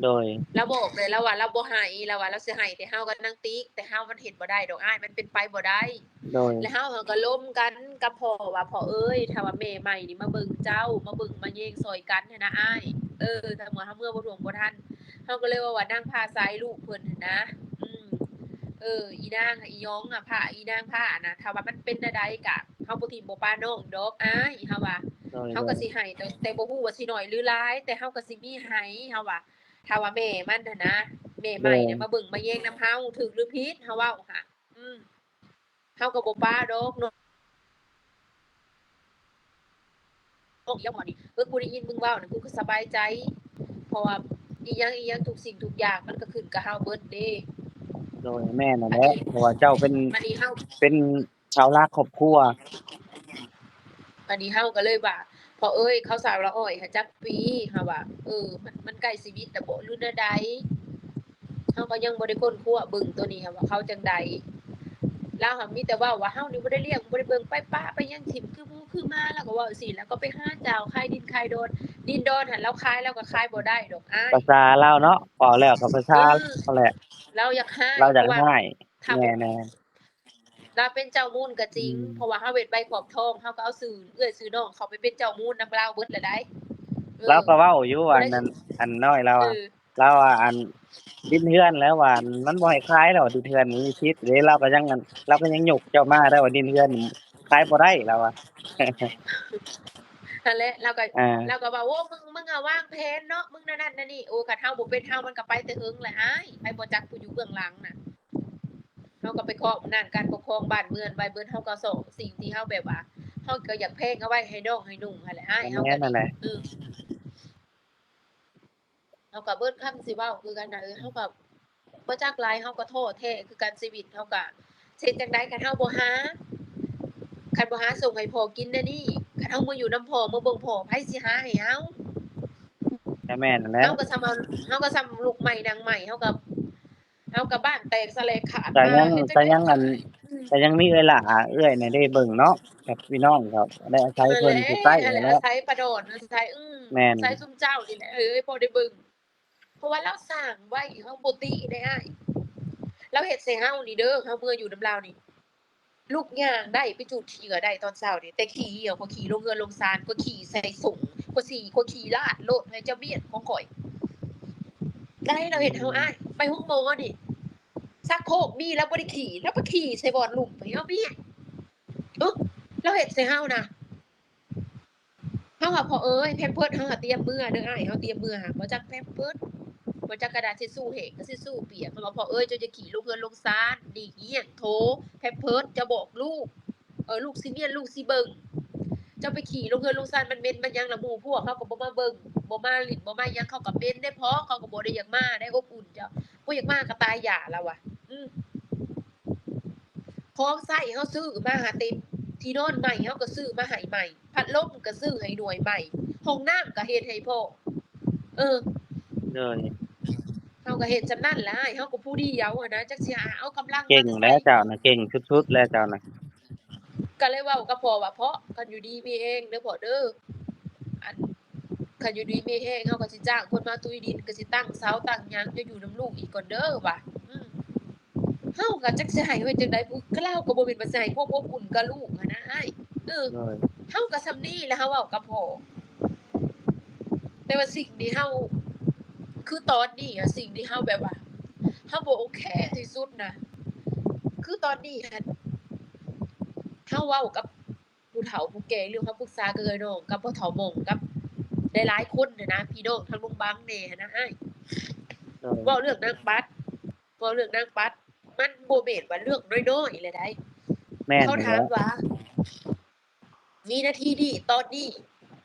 ໂດຍ ລາວບອກເລີຍ ລາວວ່າລາວບໍ່ໃຫ້ ລາວວ່າລາວຊິໃຫ້ແຕ່ເຮົາກັບນາງຕິກ ແຕ່ເຮົາມັນເຮັດບໍ່ໄດ້ດອກອ້າຍ ມັນເປັນໄປບໍ່ໄດ້. ໂດຍ ແລ້ວເຮົາ ເຮົາກໍລົມກັນກັບພໍ່ວ່າ ພໍ່ເອີຍ ຖ້າວ່າແມ່ໃໝ່ນີ້ມາເບິ່ງເຈົ້າ ມາເບິ່ງມາແຍງຊ່ອຍກັນຫັ້ນນະອ້າຍ. ເອີ ຖ້າເມື່ອເຮົາເມືອບໍ່ຖ້ວງບໍ່ທັນ ເຮົາກໍເລີຍເວົ້າວ່ານາງພ້າຊາຍລູກເພິ່ນຫັ້ນນະ. ອືມ ເອີ ອີນາງ ອີຫຍັງອະ ພ້າ ອີນາງພ້ານະ ຖ້າວ່າມັນເປັນແນວໃດກະ ເຮົາບໍ່ຖິ້ມບໍ່ປະນ້ອງດອກອ້າຍ ເຮົາວ່າ. ໂດຍ ເຮົາກໍຊິໃຫ້ ແຕ່ ແຕ່ບໍ່ຮູ້ວ່າຊິໜ້ອຍຫຼືຫຼາຍ ແຕ່ເຮົາກໍຊິມີໃຫ້ ເຮົາວ່າ. ຖ້າວ່າແມ່ມັນຫັ້ນນະ ແມ່ໃໝ່ນະ ໂດຍ ມາເບິ່ງມາແຍງນຳເຮົາ ຖືກຫຼືຜິດ ເຮົາເວົ້າຫະ ອືມ ເຮົາກໍບໍ່ປະດອກເນາະ. ເອີ ກູໄດ້ຍິນມຶງເວົ້ານະ ກູກໍສະບາຍໃຈ ເພາະວ່າອີ່ຫຍັງ ອີ່ຫຍັງ ທຸກສິ່ງທຸກຢ່າງມັນກໍຂຶ້ນກັບເຮົາເບິດເດ້. ໂດຍ ແມ່ນຫັ້ນແຫຼະ ເພາະວ່າເຈົ້າເປັນ ເປັນ ເສົາຫຼັກຄອບຄົວ. ບາດນີ້ເຮົາກໍເລີຍວ່າ ພໍ່ເອີຍ ເຂົາສາວລະອ້ອຍຫັ້ນຈັກປີ ເຮົາວ່າ ເອີ ມັນ ມັນໃກ້ຊີວິດແລ້ວບໍ ຫຼືແນວໃດ? ເຮົາກໍຍັງບໍ່ໄດ້ຄົ້ນຄວ້າເບິ່ງໂຕນີ້ຫັ້ນວ່າເຂົາຈັ່ງໃດ. ລາວຫັ້ນມີແຕ່ເວົ້າວ່າ ເຮົານີ້ບໍ່ໄດ້ລ້ຽງ ບໍ່ໄດ້ເບິ່ງ ໄປປະໄປຫຍັງຖິ້ມຄືໝູຄືໝາ ລາວກໍເວົ້າຈັ່ງຊີ້ ລາວກໍໄປຫາຈ້າວຂາຍດິນຂາຍດອນ ດິນດອນຫັ້ນລາວຂາຍ ລາວກໍຂາຍບໍ່ໄດ້ດອກອ້າຍ. ພາສາລາວເນາະ ເວົ້າແລ້ວກໍພາສາ ເອີ ລາວແຫຼະ ລາວຢາກຮ້າຍ ລາວຢາກຮ້າຍ. ແມ່ນໆ ລາວເປັນເຈົ້າມູນກໍຈິງ ອືມ ເພາະວ່າເຮົາເຮັດໃບຂອບທອງ ເຮົາກໍເອົາຊື່ເອື້ອຍຊື່ນ້ອງເຂົ້າໄປເປັນເຈົ້າມູນນຳລາວເບິດແລ້ວໃດ໋. ເອີ ລາວກໍເວົ້າຢູ່ວ່າ ອັນນັ້ນ ອັນນ້ອຍລາວວ່າ ເອີ ລາວວ່າ ອັນ ດິນເຮືອນແລ້ວວ່າ ມັນບໍ່ໃຫ້ຂາຍແລ້ວ ດິນເຮືອນມີສິດເດ້ ລາວກໍຍັງ ອັນ ລາວກໍຍັງຍົກເຈົ້າມາໄດ້ວ່າ ດິນເຮືອນຂາຍບໍ່ໄດ້ລາວວ່າ. ຫັ້ນແຫຼະ ລາວກໍ ອ່າ ລາວກໍວ່າ ໂອ້ ມຶງ ມຶງອະວາງແຜນເນາະ ມຶງແນວນັ້ນແນວນີ້. ໂອ້ ຄັນເຮົາບໍ່ເປັນເຮົາ ມັນກໍໄປແຕ່ເຫິງແລ້ວອ້າຍ ໃຜບໍ່ຈັກຜູ້ຢູ່ເບື້ອງຫຼັງນະ. ເຮົາກໍໄປຄອບອຳນາດການປົກຄອງບ້ານເມືອງໄວ້ເບິດ ເຮົາກໍຊອກສິ່ງທີ່ເຮົາແບບວ່າ ເຮົາກໍຢາກແພງເອົາໄວ້ໃຫ້ນ້ອງໃຫ້ນຸ່ງຫັ້ນແຫຼະອ້າຍ. ເຮົາກໍ ແມ່ນຫັ້ນແຫຼະ ເອີ ເຮົາກໍເບິດຄຳຊິເວົ້າຄືກັນນະ ເອີ ເຮົາກໍບໍ່ຈັກຫຼາຍ ເຮົາກໍທໍ້ແທ້ຄືກັນ ຊີວິດເຮົາກໍ ເຮັດຈັ່ງໃດ ຄັນເຮົາບໍ່ຫາ ຄັນບໍ່ຫາສົ່ງໃຫ້ພໍ່ກິນແນວນີ້ ຄັນເຮົາມາຢູ່ນຳພໍ່ ມາເບິ່ງພໍ່ ໃຜຊິຫາໃຫ້ເຮົາ? ກໍແມ່ນຫັ້ນແຫຼະ ເຮົາກໍສ່ຳ ເຮົາກໍສ່ຳລູກໃໝ່ນາງໃໝ່ ເຮົາກໍ ເຮົາກໍບ້ານແຕກສະແຫຼກຂາດ ກໍຍັງ ມາເຮັດຈັ່ງໃດ ກໍຍັງອັນ ອືມ ກໍຍັງມີເອື້ອຍຫຼ້າເອື້ອຍນະເດ້ເບິ່ງເນາະ ກັບພີ່ນ້ອງເຂົາໄດ້ອາໄສເພິ່ນ ນັ້ນແຫຼະ ຜູ້ໃກ້ຫັ້ນແຫຼະ ອາໄສປາດອນ ອາໄສ ອືມ ແມ່ນ ອາໄສຊຸມເຈົ້ານີ້ແຫຼະ ເອີ ພໍໄດ້ເບິ່ງ ເພາະວ່າລາວສ້າງໄວ້ ເຮົາບໍ່ຕິໄດ້ອ້າຍ ລາວເຮັດໃສ່ເຮົານີ້ເດີ ເຮົາເມືອຢູ່ນຳລາວນີ້ ລຸກຍ່າງໄດ້ ໄປຈູດຂີ້ກໍໄດ້ຕອນເຊົ້ານີ້ ແຕ່ຂີ້ເຫື່ອ ຂ້ອຍຂີ້ລົງເຮືອນລົງຊານ ຂ້ອຍຂີ້ໃສ່ສົງ ຂ້ອຍສີ ຂ້ອຍຂີ້ລາດໂລດໃຫ້ເຈົ້າເມຍຂອງຂ້ອຍ ໄດ້ ລາວເຮັດເຮົາອ້າຍ ໄປໂຮງໝໍນີ້ ຊັກໂຄກມີ ລາວບໍ່ໄດ້ຂີ້ ລາວໄປຂີ້ໃສ່ບ່ອນລຸ່ມ ເຮົາເມຍ ເອີ ລາວເຮັດໃສ່ເຮົານະ. ເຮົາວ່າ ພໍ່ເອີຍ ແພມເພີດເຮົາຫາຕຽມເມືອເດີອ້າຍ ເຮົາຕຽມເມືອຫາ ບໍ່ຈັກແພມເພີດ ບໍ່ຈັກກະດາດທິດຊູ້ແຫ້ງ ທິດຊູ້ປຽກ ເຮົາວ່າ ພໍ່ເອີຍ ເຈົ້າຢ່າຂີ້ລົງເຮືອນລົງຊານ ຫຼີກລ່ຽງ ໂທ ແພມເພີດ ເຈົ້າບອກລູກ ເອີ ລູກຊິຮຽນ ລູກຊິເບິ່ງ ເຈົ້າໄປຂີ້ລົງເຮືອນລົງຊານ ມັນເໝັນມັນຫຍັງ ລະໝູ່ພວກເຂົາກໍບໍ່ມາເບິ່ງ ບໍ່ມາຫຼິ້ນ ບໍ່ມາຫຍັງ ເຂົາກໍເໝັນເດ້ພໍ່ ເຂົາກໍບໍ່ໄດ້ຢາກມາໄດ້ ອົບອຸ່ນເຈົ້າ ບໍ່ຢາກມາກໍຕາຍຢ່າລະວ່າ. ອືມ ຂອງໃຊ້ເຮົາຊື້ມາຫາເຕັມ ທີ່ນອນໃໝ່ເຮົາກໍຊື້ມາໃຫ້ໃໝ່ ພັດລົມກໍຊື້ໃຫ້ໜ່ວຍໃໝ່ ຫ້ອງນ້ຳກໍເຮັດໃຫ້ພໍ່ ເອີ ໂດຍ ເຮົາກໍເຮັດສ່ຳນັ້ນແຫຼະອ້າຍ ເຮົາກໍຜູ້ດຽວຫັ້ນນະ ຈັກຊິຫາເອົາກຳລັງມາແຕ່ໃສ ເກັ່ງແຫຼະເຈົ້ານະ ເກັ່ງສຸດໆແຫຼະເຈົ້ານະ. ກໍເລີຍເວົ້າກັບພໍ່ວ່າ ພໍ່ ຄັນຢູ່ດີມີແຮງເດີພໍ່ເດີ ອັນ ຄັນຢູ່ດີມີແຮງ ເຮົາກໍຊິຈ້າງຄົນມາຕຸ້ຍດິນ ກໍຊິຕັ້ງເສົາຕັ້ງຫຍັງ ເຈົ້າຢູ່ນຳລູກອີກກ່ອນເດີວ່າ. ອືມ ເຮົາກໍຈັກຊິໃຫ້ວ່າຈັ່ງໃດ ຜູ້ ລາວກໍບໍ່ແມ່ນວ່າຊິໃຫ້ຄວາມອົບອຸ່ນກັບລູກຫັ້ນນະອ້າຍ. ເອີ ໂດຍ ເຮົາກໍສ່ຳນີ້ແຫຼະ ເຮົາເວົ້າກັບພໍ່ ແຕ່ວ່າສິ່ງທີ່ເຮົາ ຄືຕອນນີ້ອະ ສິ່ງທີ່ເຮົາແບບວ່າ ເຮົາບໍ່ໂອເຄທີ່ສຸດນະ ຄືຕອນນີ້ຫັ້ນ ເຮົາເວົ້າກັບຜູ້ເຖົ້າຜູ້ແກ່ ຫຼືເຮົາປຶກສາກັບເອື້ອຍນ້ອງ ກັບພໍ່ເຖົ້າໝ່ອງ ກັບຫຼາຍໆຄົນຫັ້ນນະ ພີ່ນ້ອງທາງລຸງບັງແດ່ຫັ້ນນະອ້າຍ. ໂດຍ ເວົ້າເລື່ອງນາງປັດ ເວົ້າເລື່ອງນາງປັດ ມັນບໍ່ແມ່ນວ່າເລື່ອງນ້ອຍໆແຫຼະໃດ໋. ແມ່ນ ເຂົາຖາມວ່າ ວິນາທີນີ້ ຕອນນີ້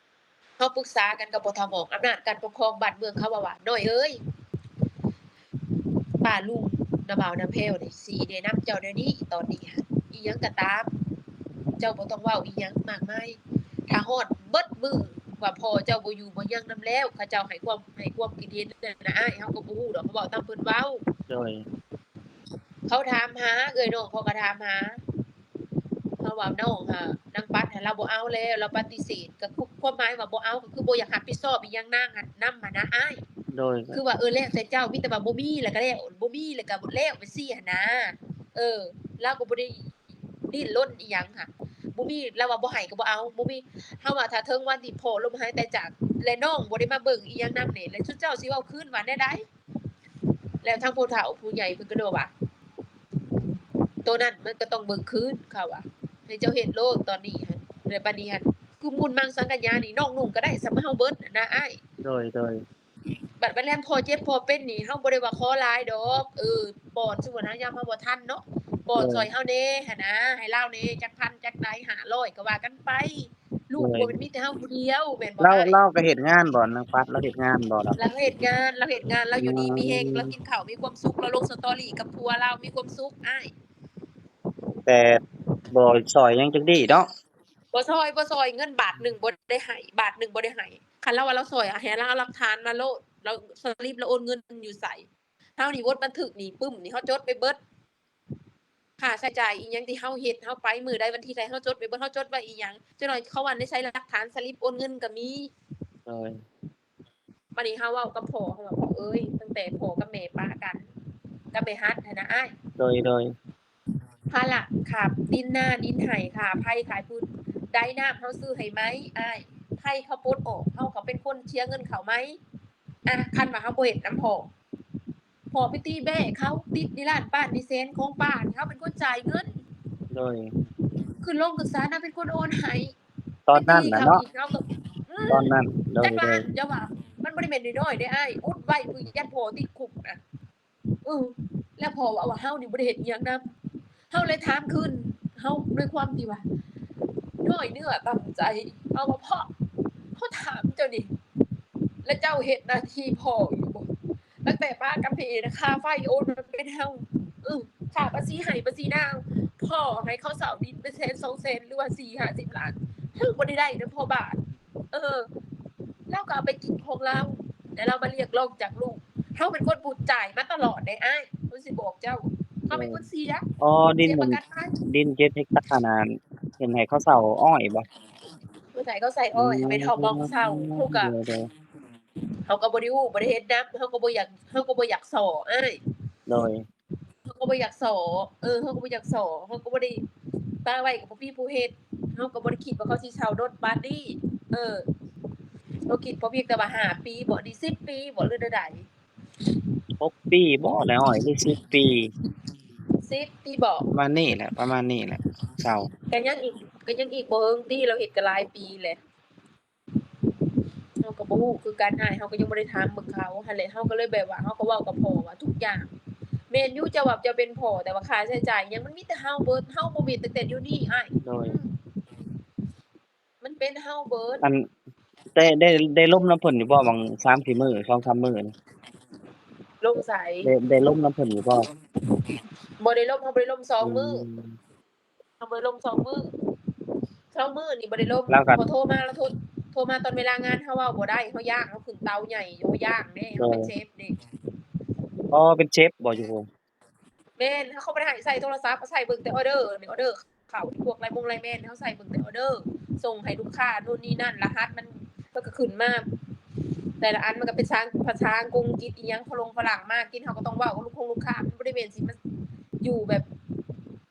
ເຮົາປຶກສາກັນກັບພໍ່ເຖົ້າໝ່ອງ ອຳນາດການປົກຄອງບ້ານເມືອງ ເຂົາເວົ້າວ່າ ນ້ອຍເອີຍ ປ້າລຸງ ນ້າບ່າວນ້າແພ້ວນີ້ ຊິແນະນຳເຈົ້າແນວນີ້ ຕອນນີ້ຫັ້ນ ອີ່ຫຍັງກໍຕາມ ເຈົ້າບໍ່ຕ້ອງເວົ້າອີ່ຫຍັງມາກມາຍ ຖ້າຮອດເບິດມື້ວ່າພໍ່ເຈົ້າບໍ່ຢູ່ບໍ່ຍັງນຳແລ້ວ ເຂົາເຈົ້າໃຫ້ຄວາມ ໃຫ້ຄວາມຄິດເຫັນນັ້ນນະອ້າຍ ເຮົາກໍບໍ່ຮູ້ດອກ ເຮົາເວົ້າຕາມເພິ່ນເວົ້າ. ໂດຍ ເຂົາຖາມຫາ ເອື້ອຍນ້ອງເຂົາກໍຖາມຫາ ເຮົາວ່ານ້ອງຫາ ນາງປັດຫັ້ນລາວບໍ່ເອົາແລ້ວ ລາວປະຕິເສດ ກໍຄວາມໝາຍວ່າບໍ່ເອົາ ກໍຄືບໍ່ຢາກຮັບຜິດຊອບອີ່ຫຍັງນາງຫັ້ນນຳຫັ້ນນະອ້າຍ. ໂດຍ ຄືວ່າ ເອີ ແລ້ວແຕ່ເຈົ້າ ມີແຕ່ວ່າບໍ່ມີແລ້ວກໍແລ້ວ ບໍ່ມີແລ້ວກໍແລ້ວ ແບບຊີ້ຫັ້ນນະ. ເອີ ລາວກໍບໍ່ໄດ້ດີ້ນລົນອີ່ຫຍັງຫະ ບໍ່ມີ ລາວວ່າບໍ່ໃຫ້ກໍບໍ່ເອົາ ບໍ່ມີ. ເຮົາວ່າຖ້າເຖິງວັນທີ່ພໍ່ລົ້ມຫາຍຕາຍຈາກ ແລະນ້ອງບໍ່ໄດ້ມາເບິ່ງອີ່ຫຍັງນຳນີ້ ແລະຊຸມເຈົ້າຊິເວົ້າຄືນວ່າແນວໃດ? ແລ້ວທາງຜູ້ເຖົ້າຜູ້ໃຫຍ່ເພິ່ນກໍເລີຍວ່າ ໂຕນັ້ນມັນກໍຕ້ອງເບິ່ງຄືນ ເຂົາວ່າ ໃຫ້ເຈົ້າເຮັດໂລດຕອນນີ້ຫັ້ນ ແລ້ວບັດນີ້ຫັ້ນ ຄືມູນມັງສັງກະຍານີ້ ນ້ອງນຸ່ງກໍໄດ້ສ່ຳເຮົາເບິດນະອ້າຍ. ໂດຍ ໂດຍ ບັດ ບັດແລ້ວພໍ່ເຈັບພໍ່ເປັນນີ້ ເຮົາບໍ່ໄດ້ວ່າຂໍຫຼາຍດອກ ເອີ ປ້ອນ ສົມມຸດຫາຍາມເຮົາບໍ່ທັນເນາະ ປ້ອນ ໂດຍ ຊ່ອຍເຮົາແດ່ຫັ້ນນະ ໃຫ້ລາວແດ່ ຈັກພັນຈັກໃດ ຫ້າຮ້ອຍ ກໍວ່າກັນໄປ. ລູກ ໂດຍ ບໍ່ແມ່ນມີແຕ່ເຮົາຜູ້ດຽວ ແມ່ນບໍ່ອ້າຍ? ລາວ ລາວກໍເຮັດງານບໍ່ ນາງປັດ ລາວເຮັດງານບໍ່ລະ? ລາວເຮັດງານ ລາວເຮັດງານ ລາວຢູ່ດີມີແຮງ ອືມ ລາວກິນເຂົ້າມີຄວາມສຸກ ລາວລົງສະຕໍຣີກັບຜົວລາວມີຄວາມສຸກອ້າຍ. ແຕ່ບໍ່ຊ່ອຍຫຍັງຈັກດີ້ເນາະ? ບໍ່ຊ່ອຍ ບໍ່ຊ່ອຍ ເງິນບາດໜຶ່ງບໍ່ໄດ້ໃຫ້ ບາດໜຶ່ງບໍ່ໄດ້ໃຫ້. ຄັນລາວວ່າລາວຊ່ອຍ ໃຫ້ລາວເອົາຫຼັກຖານມາໂລດ ລາວສະລິບລາວໂອນເງິນຢູ່ໃສ. ເຮົານີ້ບົດບັນທຶກນີ້ປຶ້ມນີ້ ເຮົາຈົດໄປເບິດ. ຄ່າໃຊ້ຈ່າຍອີ່ຫຍັງທີ່ເຮົາເຮັດ ເຮົາໄປມື້ໃດວັນທີໃດ ເຮົາຈົດໄປເບິດ ເຮົາຈົດໄວ້ອີ່ຫຍັງ ຈັກໜ້ອຍເຂົາວ່າໃນໃຊ້ຫຼັກຖານສະລິບໂອນເງິນກໍມີ. ໂດຍ ບັດນີ້ເຮົາເວົ້າກັບພໍ່ ເຮົາວ່າ ພໍ່ເອີຍ ຕັ້ງແຕ່ພໍ່ກັບແມ່ປະກັນ ກັບແມ່ຮັດຫັ້ນນະອ້າຍ. ໂດຍ ໂດຍ ພາລະຄ່າດິນນາດິນໄຮ່ ຄ່າໄຟ ຄ່າຝຸ່ນ ໄດນ້ຳເຮົາຊື້ໃຫ້ໄໝອ້າຍ ໄຟເຂົາປົດອອກ ເຮົາກໍເປັນຄົນເສຍເງິນເຂົ້າໄໝ. ອ່ະ ຄັນວ່າເຮົາບໍ່ເຮັດນຳພໍ່ ພໍ່ໄປຕີແບ້ເຂົາ ຕິດໜີ້ລ້ານປານໜີ້ແສນຂອງປ້ານີ້ ເຮົາເປັນຄົນຈ່າຍເງິນ. ໂດຍ ຂຶ້ນໂຮງຂຶ້ນສານ ເຮົາເປັນຄົນໂອນໃຫ້. ຕອນນັ້ນນະເນາະ ເຮົາກໍ ອືມ ຕອນນັ້ນ ໂດຍ ຈັກລ້ານ ໂດຍ ຢ່າວ່າ ມັນບໍ່ໄດ້ແມ່ນນ້ອຍໆເດ້ອ້າຍ ອຸດໄວ້ເພື່ອຢ້ານພໍ່ຕິດຄຸກນະ. ເອີ ແລ້ວພໍ່ເວົ້າວ່າເຮົານີ້ບໍ່ໄດ້ເຮັດອີ່ຫຍັງນຳ ເຮົາເລີຍຖາມຄືນ ເຮົາດ້ວຍຄວາມທີ່ວ່ານ້ອຍເນື້ອຕ່ຳໃຈ ເຮົາວ່າ ພໍ່ ເຮົາຖາມເຈົ້ານີ້ ແລ້ວເຈົ້າເຮັດໜ້າທີ່ພໍ່ຢູ່ບໍ່? ຕັ້ງແຕ່ປ້າກັບແມ່ນະ ຄ່າໄຟໂອນມາເປັນເຮົາ ເອີ ຄ່າພາສີໄຮ່ພາສີນາ ພໍ່ໃຫ້ເຂົາເຊົ່າດິນເປັນແສນສອງແສນ ຫຼືວ່າສີ່ຫ້າສິບລ້ານ ເຮົາບໍ່ໄດ້ໄດ້ນຳພໍ່ບາດ. ເອີ ລາວກໍເອົາໄປກິນຂອງລາວ ແຕ່ລາວມາຮຽກຮ້ອງຈາກລູກ. ເຮົາເປັນຄົນຜູ້ຈ່າຍມາຕະຫຼອດເດ້ອ້າຍ ເຮົາຊິບອກເຈົ້າ ເຮົາເປັນຄົນເສຍ. ອໍ ດິນ ເສຍປະກັນໄພ ດິນເຈັດເຮັກຕານັ້ນ ເພິ່ນໃຫ້ເຂົາເຊົ່າອ້ອຍບໍ່? ເພິ່ນໃຫ້ເຂົາໃສ່ອ້ອຍ ອືມ ເປັນເຮົາມອງເຊົ່າ ເຮົາກໍ ໂດຍ ໂດຍ ເຮົາກໍບໍ່ໄດ້ຮູ້ ບໍ່ໄດ້ເຮັດນຳ ເຮົາກໍບໍ່ຢາກ ເຮົາກໍບໍ່ຢາກສໍ້ອ້າຍ. ໂດຍ ເຮົາກໍບໍ່ຢາກສໍ້ ເອີ ເຮົາກໍບໍ່ຢາກສໍ້ ເຮົາກໍບໍ່ໄດ້ປະໄວ້ ກໍບໍ່ມີຜູ້ເຮັດ ເຮົາກໍບໍ່ໄດ້ຄິດວ່າເຂົາຊິເຊົ່າດົນປານນີ້. ເອີ ເຮົາຄິດພໍພຽງແຕ່ວ່າຫ້າປີບໍ ນີ້ສິບປີບໍ ຫຼືແນວໃດ? ຫົກປີບໍ ແລ້ວອ້ອຍ ຫຼືສິບປີ? ສິບປີບໍ ປະມານນີ້ແຫຼະ ປະມານນີ້ແຫຼະ ເຊົ່າ. ກໍຍັງອີກ ກໍຍັງອີກບໍ່ເຫິງຕິ ລາວເຮັດກໍຫຼາຍປີແຫຼະ. ເຮົາກໍບໍ່ຮູ້ຄືກັນອ້າຍ ເຮົາກໍຍັງບໍ່ໄດ້ຖາມເບິ່ງເຂົາຫັ້ນແຫຼະ ເຮົາກໍເລີຍແບບວ່າ ເຮົາກໍເວົ້າກັບພໍ່ວ່າທຸກຢ່າງ ແມ່ນຢູ່ເຈົ້າວ່າເຈົ້າເປັນພໍ່ ແຕ່ວ່າຄ່າໃຊ້ຈ່າຍອີ່ຫຍັງມັນມີແຕ່ເຮົາເບິດ ເຮົາບໍ່ມີຕັ້ງແຕ່ດຽວນີ້ອ້າຍ. ໂດຍ ອືມ ມັນ ເປັນເຮົາເບີດ. ອັນ ໄດ້ ໄດ້ ໄດ້ລົມນຳເພິ່ນຢູ່ບໍ່ ຫວ່າງສາມສີ່ມື້ ສອງສາມມື້ນີ້? ລົມໃສ? ໄດ້ ໄດ້ລົມນຳເພິ່ນຢູ່ບໍ່? ບໍ່ໄດ້ລົມ ເຮົາບໍ່ໄດ້ລົມສອງມື້. ອືມ ເຮົາບໍ່ໄດ້ລົມສອງມື້ ສອງມື້ນີ້ບໍ່ໄດ້ລົມ. ລາວກໍ ເຂົາໂທມາ ລາວໂທ ໂທມາຕອນເວລາງານ ເຮົາເວົ້າບໍ່ໄດ້ ເຮົາຢ້ານ ເຮົາຂຶ້ນເຕົາໃຫຍ່ຢູ່ ເຮົາຢ້ານເດ້ ເຮົາເປັນເຊຟເດ້. ອໍ ເປັນເຊຟບໍ່ຢູ່? ແມ່ນ ເຂົາບໍ່ໄດ້ໃຫ້ໃຊ້ໂທລະສັບ ໃຊ້ເບິ່ງແຕ່ອໍເດີ ນີ້ ອໍເດີເຂົ້າ ພວກລາຍມົງລາຍແມນ ເຮົາໃຊ້ເບິ່ງແຕ່ອໍເດີ ສົ່ງໃຫ້ລູກຄ້າ ໂນ່ນນີ້ນັ້ນ ລະຫັດມັນ ມັນກໍຂຶ້ນມາ ແຕ່ລະອັນມັນກໍເປັນສາງ ພາສາອັງກິດອີ່ຫຍັງ ຝຣັ່ງ ຝຣັ່ງມາກິນ ເຮົາກໍຕ້ອງເວົ້າກັບລູກຄົງລູກຄ້າ ມັນບໍ່ໄດ້ແມ່ນຊິມາຢູ່ແບບ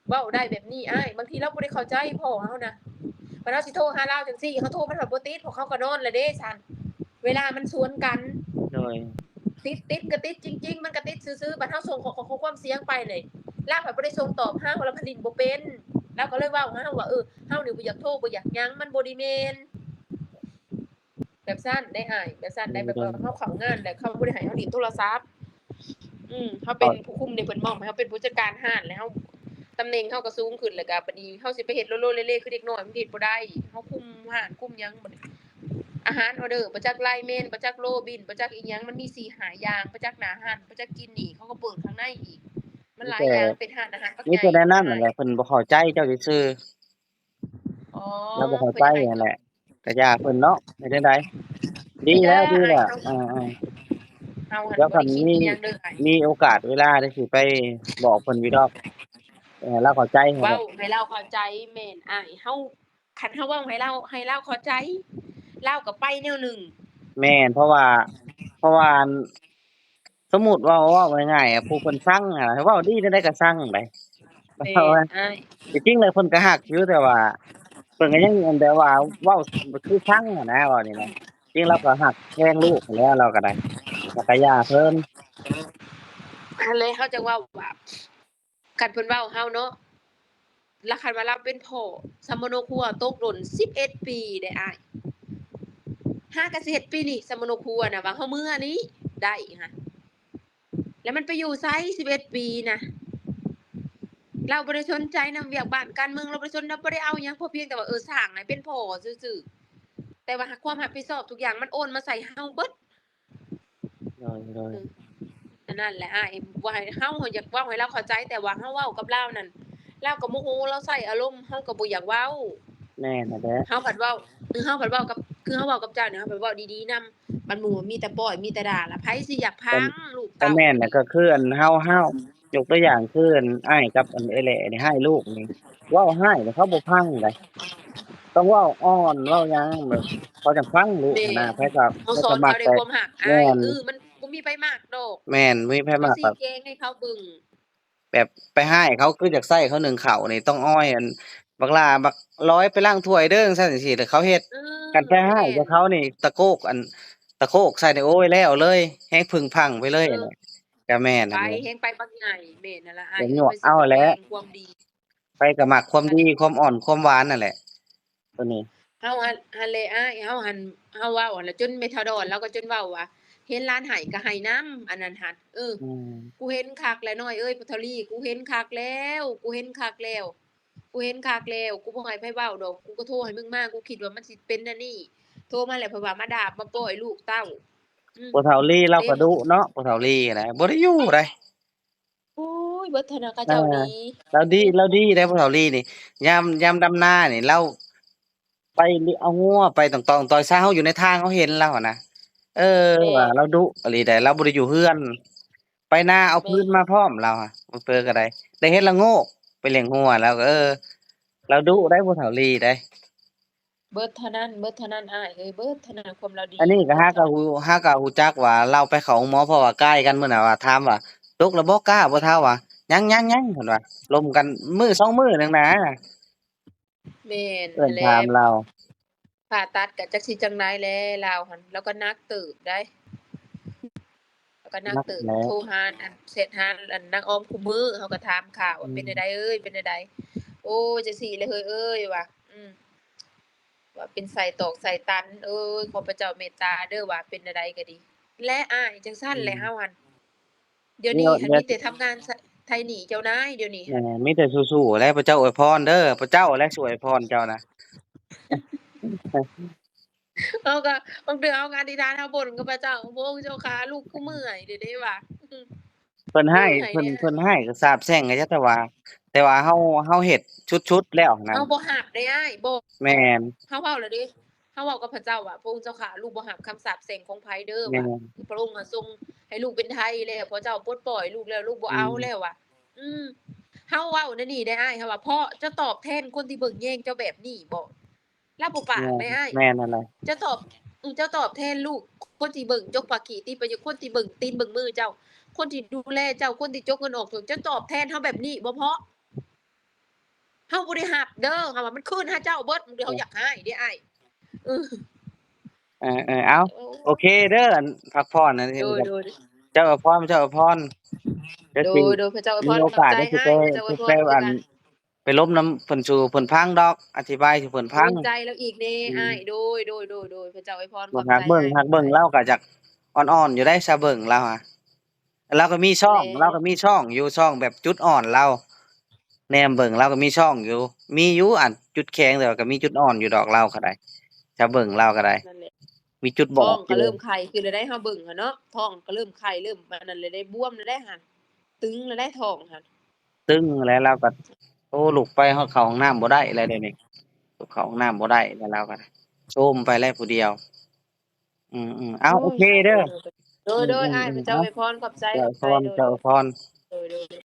ເວົ້າໄດ້ແບບນີ້ອ້າຍ ບາງທີລາວບໍ່ໄດ້ເຂົ້າໃຈພໍ່ເຮົານະ ບັດເຮົາຊິໂທຫາລາວຈັ່ງຊີ້ ເຮົາໂທມັນພັດບໍ່ຕິດ ພວກເຮົາກໍນອນລະເດ້ຊັ້ນ ເວລາມັນສວນກັນ. ໂດຍ ຕິດ ຕິດກໍຕິດຈິງໆ ມັນກໍຕິດຊື່ໆ ບັດເຮົາສົ່ງຂໍ້ ຂໍ້ ຂໍ້ຄວາມສຽງໄປເລີຍ ລາວພັດບໍ່ໄດ້ສົ່ງຕອບເຮົາ ລາວພັດຫຼິ້ນບໍ່ເປັນ ລາວກໍເລີຍເວົ້າຫາເຮົາວ່າ ເອີ ເຮົານີ້ບໍ່ຢາກໂທ ບໍ່ຢາກຫຍັງ ມັນບໍ່ໄດ້ແມ່ນ. ແບບຊັ້ນໄດ້ອ້າຍ ແບບຊັ້ນໄດ້ ແບບວ່າເຮົາເຂົ້າງານແລ້ວ ເຂົາບໍ່ໄດ້ໃຫ້ເຮົາຫຼິ້ນໂທລະສັບ ອືມ ເຮົາເປັນຜູ້ຄຸມເດ້ ເພິ່ນມອບໃຫ້ເຮົາເປັນຜູ້ຈັດການຮ້ານ ແລ້ວເຮົາ ຕຳແໜ່ງເຮົາກໍສູງຂຶ້ນ ແລ້ວກໍບາດນີ້ເຮົາຊິໄປເຮັດໂລໂລເລເລຄືເດັກນ້ອຍ ມັນເຮັດບໍ່ໄດ້ ເຮົາຄຸມຮ້ານຄຸມຫຍັງ ອາຫານອໍເດີ ບໍ່ຈັກລາຍແມນ ບໍ່ຈັກໂລບິນ ບໍ່ຈັກອີ່ຫຍັງ ມັນມີສີ່ຫ້າຢ່າງ ບໍ່ຈັກໜ້າຮ້ານ ບໍ່ຈັກກິນນີ້ ເຂົາກໍເປີດຂ້າງໃນອີກ ມັນຫຼາຍຢ່າງ ເປັນຮ້ານອາຫານບັກໃຫຍ່ ມີແຕ່ແນວນັ້ນແຫຼະ ເພິ່ນບໍ່ເຂົ້າໃຈເຈົ້າຊື່ໆ. ອໍ ລາວບໍ່ເຂົ້າໃຈຫັ້ນແຫຼະ ກະຢ່າເພິ່ນເນາະ ເຮັດຈັ່ງໃດ ດີແລ້ວ ດີແລ້ວ ເອີໆ ເຮົາ ເຮົາ ເຮົາ ດຽວຄັນມີ ມີໂອກາດເວລາ ດຽວຊິໄປບອກເພິ່ນຢູ່ດອກ ເອີ ລາວເຂົ້າໃຈ ເວົ້າໃຫ້ລາວເຂົ້າໃຈ ແມ່ນອ້າຍ ເຮົາ ຄັນເຮົາເວົ້າໃຫ້ລາວ ໃຫ້ລາວເຂົ້າໃຈ ລາວກໍໄປແນວໜຶ່ງ ແມ່ນ ເພາະວ່າ ເພາະວ່າ ສົມມຸດເວົ້າ ເວົ້າງ່າຍໆ ຜູ້ເພິ່ນຊັງຫັ້ນ ເວົ້າດີແນວໃດກໍຊັງໄດ໋ ແມ່ນອ້າຍ ທີ່ຈິງແລ້ວເພິ່ນກໍຮັກຢູ່ ແຕ່ວ່າເພິ່ນກໍຍັງແບບວ່າເວົ້າຄືຊັງຫັ້ນນະ ເວົ້ານີ້ນະ ຈິງລາວກໍຮັກແພງລູກຫັ້ນແຫຼະ ລາວກໍໄດ້ ແຕ່ກໍຢ່າເພິ່ນ ຫັ້ນແຫຼະ ເຮົາຈັ່ງເວົ້າວ່າ ຄັນເພິ່ນເວົ້າເຮົາເນາະ ລະຄັນວ່າລາວເປັນພໍ່ ສຳມະໂນຄົວຕົກຫຼົ່ນສິບເອັດປີເດ້ອ້າຍ ຫາກະຊິເຮັດປີນີ້ ສຳມະໂນຄົວນະ ວ່າເຮົາເມືອນີ້ໄດ້ຫັ້ນ ແລ້ວມັນໄປຢູ່ໃສສິບເອັດປີນະ ລາວບໍ່ໄດ້ສົນໃຈນຳວຽກບ້ານການເມືອງ ລາວບໍ່ໄດ້ສົນ ລາວບໍ່ໄດ້ເອົາຫຍັງ ພໍພຽງແຕ່ວ່າ ເອີ ສ້າງໃຫ້ເປັນພໍ່ຊື່ໆ ແຕ່ວ່າຄວາມຮັບຜິດຊອບທຸກຢ່າງມັນໂອນມາໃສ່ເຮົາເບິດ. ໂດຍ ໂດຍ ເອີ ອັນນັ້ນແຫຼະອ້າຍ ວ່າໃຫ້ເຮົາ ເຮົາຢາກເວົ້າໃຫ້ລາວເຂົ້າໃຈ ແຕ່ວ່າເຮົາເວົ້າກັບລາວນັ້ນ ລາວກໍໂມໂຫ ລາວໃຊ້ອາລົມ ເຮົາກໍບໍ່ຢາກເວົ້າ ແມ່ນຫັ້ນແຫຼະ ເຮົາພັດເວົ້າ ຄືເຮົາພັດເວົ້າກັບ ຄືເຮົາເວົ້າກັບເຈົ້ານີ້ ເຮົາພັດເວົ້າດີໆນຳ ບັດໝູ່ມີແຕ່ປ້ອຍ ມີແຕ່ດ່າ ລະໃຜຊິຢາກຟັງ ແມ່ນ ລູກເຕົ້າ ແມ່ນນະ ກໍຄືອັນເຮົາ ເຮົາ ຍົກຕົວຢ່າງຄືອັນອ້າຍກັບອັນເອື້ອຍແຫຼະນີ້ ຮ້າຍລູກນີ້ ເວົ້າຮ້າຍນີ້ເຂົາບໍ່ຟັງໃດ ຕ້ອງເວົ້າອ່ອນ ເວົ້າຫຍັງແບບເຂົາຈັ່ງຟັງລູກຫັ້ນນະ ໃຜກໍ ໃຜກໍມັກ ເຮົາສອນເຂົາດ້ວຍຄວາມຮັກອ້າຍ ເອີ ມັນບໍ່ມີໃຜມັກດອກ ແມ່ນ ບໍ່ມີໃຜມັກ ເຮົາຊີ້ແຈງໃຫ້ເຂົາເບິ່ງ ແບບໄປຮ້າຍເຂົາ ຄືຢາກໃຊ້ເຂົາໜຶ້ງເຂົ້ານີ້ ຕ້ອງອ້ອຍອັນ ບັກຫຼ້າ ບັກລອຍໄປລ້າງຖ້ວຍເດີ້ ຈັ່ງຊັ້ນຈັ່ງຊີ້ ແລ້ວເຂົາເຮັດ ເອີ ຄັນໄປຮ້າຍໃສ່ເຂົານີ້ ຕະໂກກອັນ ຕະໂກກໃສ່ນີ້ ໂອ້ຍ ແລ້ວເລີຍ ແຮງຜຶ່ງຜັ່ງໄປເລີຍ ເອີ ຫັ້ນແຫຼະ ກໍແມ່ນ ໄປແຮງໄປບັກໃຫຍ່ ແມ່ນຫັ້ນລະອ້າຍ ໄປຍົວະເອົາແຫຼະ ຄວາມດີ ໄປກໍມັກຄວາມດີ ຄວາມອ່ອນ ຄວາມຫວານນັ້ນແຫຼະ ຕົວນີ້ ເຮົາຫັ້ນ ຫັ້ນແຫຼະອ້າຍ ເຮົາຫັ້ນ ເຮົາເວົ້າຫັ້ນລະ ຈົນແມ່ເຖົ້າດອນລາວກໍຈົນເວົ້າວ່າ ເຫັນຫຼານໄຫ້ກໍໄຫ້ນຳ ອັນນັ້ນຫັ້ນ ເອີ ອືມ ກູເຫັນຄັກແລ້ວນ້ອຍເອີຍ ພໍ່ເຖົ້າລີ ກູເຫັນຄັກແລ້ວ ກູເຫັນຄັກແລ້ວ ກູເຫັນຄັກແລ້ວ ກູບໍ່ໃຫ້ໃຜເວົ້າດອກ ກູກໍໂທໃຫ້ມຶງມາ ກູຄິດວ່າມັນຊິເປັນແນວນີ້ ໂທມາແລ້ວເພິ່ນວ່າມາດາບມາປ້ອຍລູກເຕົ້າ ອືມ ພໍ່ເຖົ້າລີລາວກໍດຸເນາະ ພໍ່ເຖົ້າລີນະ ບໍ່ໄດ້ຢູ່ໃດ ໂອ້ຍ ເບິດເທື່ອນະ ເຂົາເຈົ້ານີ້ ເອີ ລາວດີ ລາວດີເດ້ ຜູ້ເຖົ້າລີນີ້ ຍາມ ຍາມດຳນານີ້ ລາວໄປເອົາງົວ ໄປຕອງໆຕ່ອຍຊາ ເຮົາຢູ່ໃນທາງ ເຮົາເຫັນລາວຫັ້ນນະ ເອີ ແມ່ນ ວ່າລາວດຸອີ່ຫຼີໃດ ລາວບໍ່ໄດ້ຢູ່ເຮືອນ ໄປນາເອົາ ແມ່ນ ຟືນມາພ້ອມລາວຫະ ບາງເທື່ອກໍໄດ້ ໄດ້ເຫັນລະໂງກ ໄປລ້ຽງງົວ ລາວກໍ ເອີ ລາວດຸໄດ໋ ຜູ້ເຖົ້າລີໄດ໋. ເບິດເທົ່ານັ້ນ ເບິດເທົ່ານັ້ນອ້າຍເອີຍ ເບິດເທົ່ານັ້ນ ຄວາມລາວດີ ອັນນີ້ກໍຫາກໍຮູ້ ຫາກໍຮູ້ຈັກວ່າລາວໄປເຂົ້າໂຮງໝໍ ເພາະວ່າກາຍກັນມື້ນັ້ນວ່າ ຖາມວ່າ ຕົກແລ້ວບໍ່ກ້າບໍ່ເຖົ້າ ວ່າ ຍັງໆໆ ເພິ່ນວ່າ ລົມກັນມື້ສອງມື້ໜຶ່ງນະ ແມ່ນ ເອີ້ນຖາມລາວ ຜ່າຕັດກໍຈັກຊິຈັ່ງໃດແລ ລາວຫັ້ນ ລາວກໍໜັກເຕີບໃດ ລາວກໍໜັກເຕີບ ໂທຫາ ອັນ ແຊັດຫາ ອັນ ນາງອອມຄູ່ມື້ ເຮົາກໍຖາມຂ່າວວ່າ ອືມ ເປັນແນວໃດເອີຍ ເປັນແນວໃດ ໂອ້ຍ ຈັ່ງຊີ້ແຫຼະເຮີ້ຍເອີຍ ວ່າ ອືມ ວ່າເປັນໄສ້ຕອກໄສ້ຕັນ ເອີຍ ຂໍພະເຈົ້າເມດຕາເດີ ວ່າເປັນແນວໃດກໍດີ ແລະ ອ້າຍ ຈັ່ງຊັ້ນແຫຼະ ອືມ ເຮົາຫັ້ນ ດຽວນີ້ຫັ້ນມີແຕ່ທຳງານ ໄຖ່ໜີ້ເຈົ້ານາຍ ດຽວນີ້ ແມ່ນ ມີແຕ່ສູ້ໆແຫຼະ ພະເຈົ້າອວຍພອນເດີ ພະເຈົ້າແຫຼະຊ່ວຍອວຍພອນເຈົ້ານະ ເຮົາກໍ ບາງເທື່ອເຮົາກໍອະທິຖານ ເຮົາບ່ນກັບພະເຈົ້າ ພະອົງເຈົ້າຂ້າ ລູກຄືເມື່ອຍເດ້ ເດ້ວ່າ ເພິ່ນຮ້າຍ ເພິ່ນ ເພິ່ນຮ້າຍກໍສາບແຊ່ງກໍຈັກ ແຕ່ວ່າ ແຕ່ວ່າເຮົາ ເຮົາເຮັດສຸດໆແລ້ວນະ ເຮົາບໍ່ຮັບເດ້ອ້າຍ ບໍ່ ແມ່ນ ເຮົາເວົ້າແລ້ວເດ້ ເຮົາເວົ້າກັບພະເຈົ້າວ່າ ພະອົງເຈົ້າຂ້າ ລູກບໍ່ຮັບຄຳສາບແຊ່ງຂອງໃຜເດີ ວ່າ ພະອົງຫັ້ນສົ່ງໃຫ້ລູກເປັນໄທແລ້ວ ພະເຈົ້າປົດປ່ອຍລູກແລ້ວ ລູກບໍ່ເອົາແລ້ວວ່າ ອືມ ເຮົາເວົ້າແນວນີ້ໄດ້ອ້າຍ ເຮົາວ່າ ເພາະຈະຕອບແທນຄົນທີ່ເບິ່ງແຍງເຈົ້າແບບນີ້ບໍ? ລາວບໍ່ປາກໄດ້ອ້າຍ ແມ່ນຫັ້ນແຫຼະ ຈະຕອບ ເຈົ້າຕອບແທນລູກ ຄົນທີ່ເບິ່ງຈົກປາກກີຕີປາກຫຍັງ ຄົນທີ່ເບິ່ງຕີນເບິ່ງມືເຈົ້າ ຄົນທີ່ດູແລເຈົ້າ ຄົນທີ່ຈົກເງິນອອກເຈົ້າ ຈະຕອບແທນເຮົາແບບນີ້ບໍ່ເພາະ? ເຮົາບໍ່ໄດ້ຮັບເດີ ເຮົາວ່າມັນຄືນຫາເຈົ້າເບິດ ບາງເທື່ອເຮົາຢາກຮ້າຍເດ້ອ້າຍ ເອີ ເອີໆ ເອົາ ໂອເຄເດີ ອັນ ພັກຜ່ອນ ໂດຍໆ ເຈົ້າອວຍພອນ ເຈົ້າອວຍພອນ ໂດຍໆ ພະເຈົ້າອວຍພອນ ມີໂອກາດໄດ້ຊິໄປ ຊິໄປອັນ ໄປລົມນຳເພິ່ນສູ່ເພິ່ນຟັງດອກ ອະທິບາຍສູ່ເພິ່ນຟັງ ໃຈລາວອີກແດ່ອ້າຍ ໂດຍໆໆ ພະເຈົ້າອວຍພອນ ຂອບໃຈ ຫາກເບິ່ງ ຫາກເບິ່ງລາວກໍຢາກອ່ອນໆຢູ່ໄດ໋ ຊາເບິ່ງລາວຫາ ລາວກໍມີຊ່ອງ ລາວກໍມີຊ່ອງຢູ່ ຊ່ອງແບບຈຸດອ່ອນລາວ ແນມເບິ່ງລາວກໍມີຊ່ອງຢູ່ ມີຢູ່ອັນຈຸດແຂງ ແຕ່ວ່າກໍມີຈຸດອ່ອນຢູ່ດອກລາວກໍໄດ້ ຊາເບິ່ງລາວກໍໄດ້ ມີຈຸດບອກ ທ້ອງກໍເລີ່ມໄຂ່ຂຶ້ນແລ້ວໄດ໋ ເຮົາເບິ່ງຫັ້ນເນາະ ທ້ອງກໍເລີ່ມໄຂ່ ເລີ່ມອັນນັ້ນແລ້ວໄດ໋ ບວມແລ້ວໄດ໋ຫັ້ນ ຕຶງແລ້ວໄດ໋ທ້ອງຫັ້ນ ຕຶງແລ້ວລາວກໍ ໂອ້ ລຸກໄປເຂົ້າຫ້ອງນ້ຳບໍ່ໄດ້ແລ້ວດຽວນີ້ ລຸກເຂົ້າຫ້ອງນ້ຳບໍ່ໄດ້ແລ້ວລາວກໍໂຊມໄປແລ້ວຜູ້ດຽວ ອືມໆ ເອົາ ໂອເຄເດີ ໂດຍໆ ອ້າຍ ພະເຈົ້າອວຍພອນ ຂອບໃຈ ຂອບໃຈ ເຈົ້າອວຍພອນ ເຈົ້າອວຍພອນ ໂດຍໆ.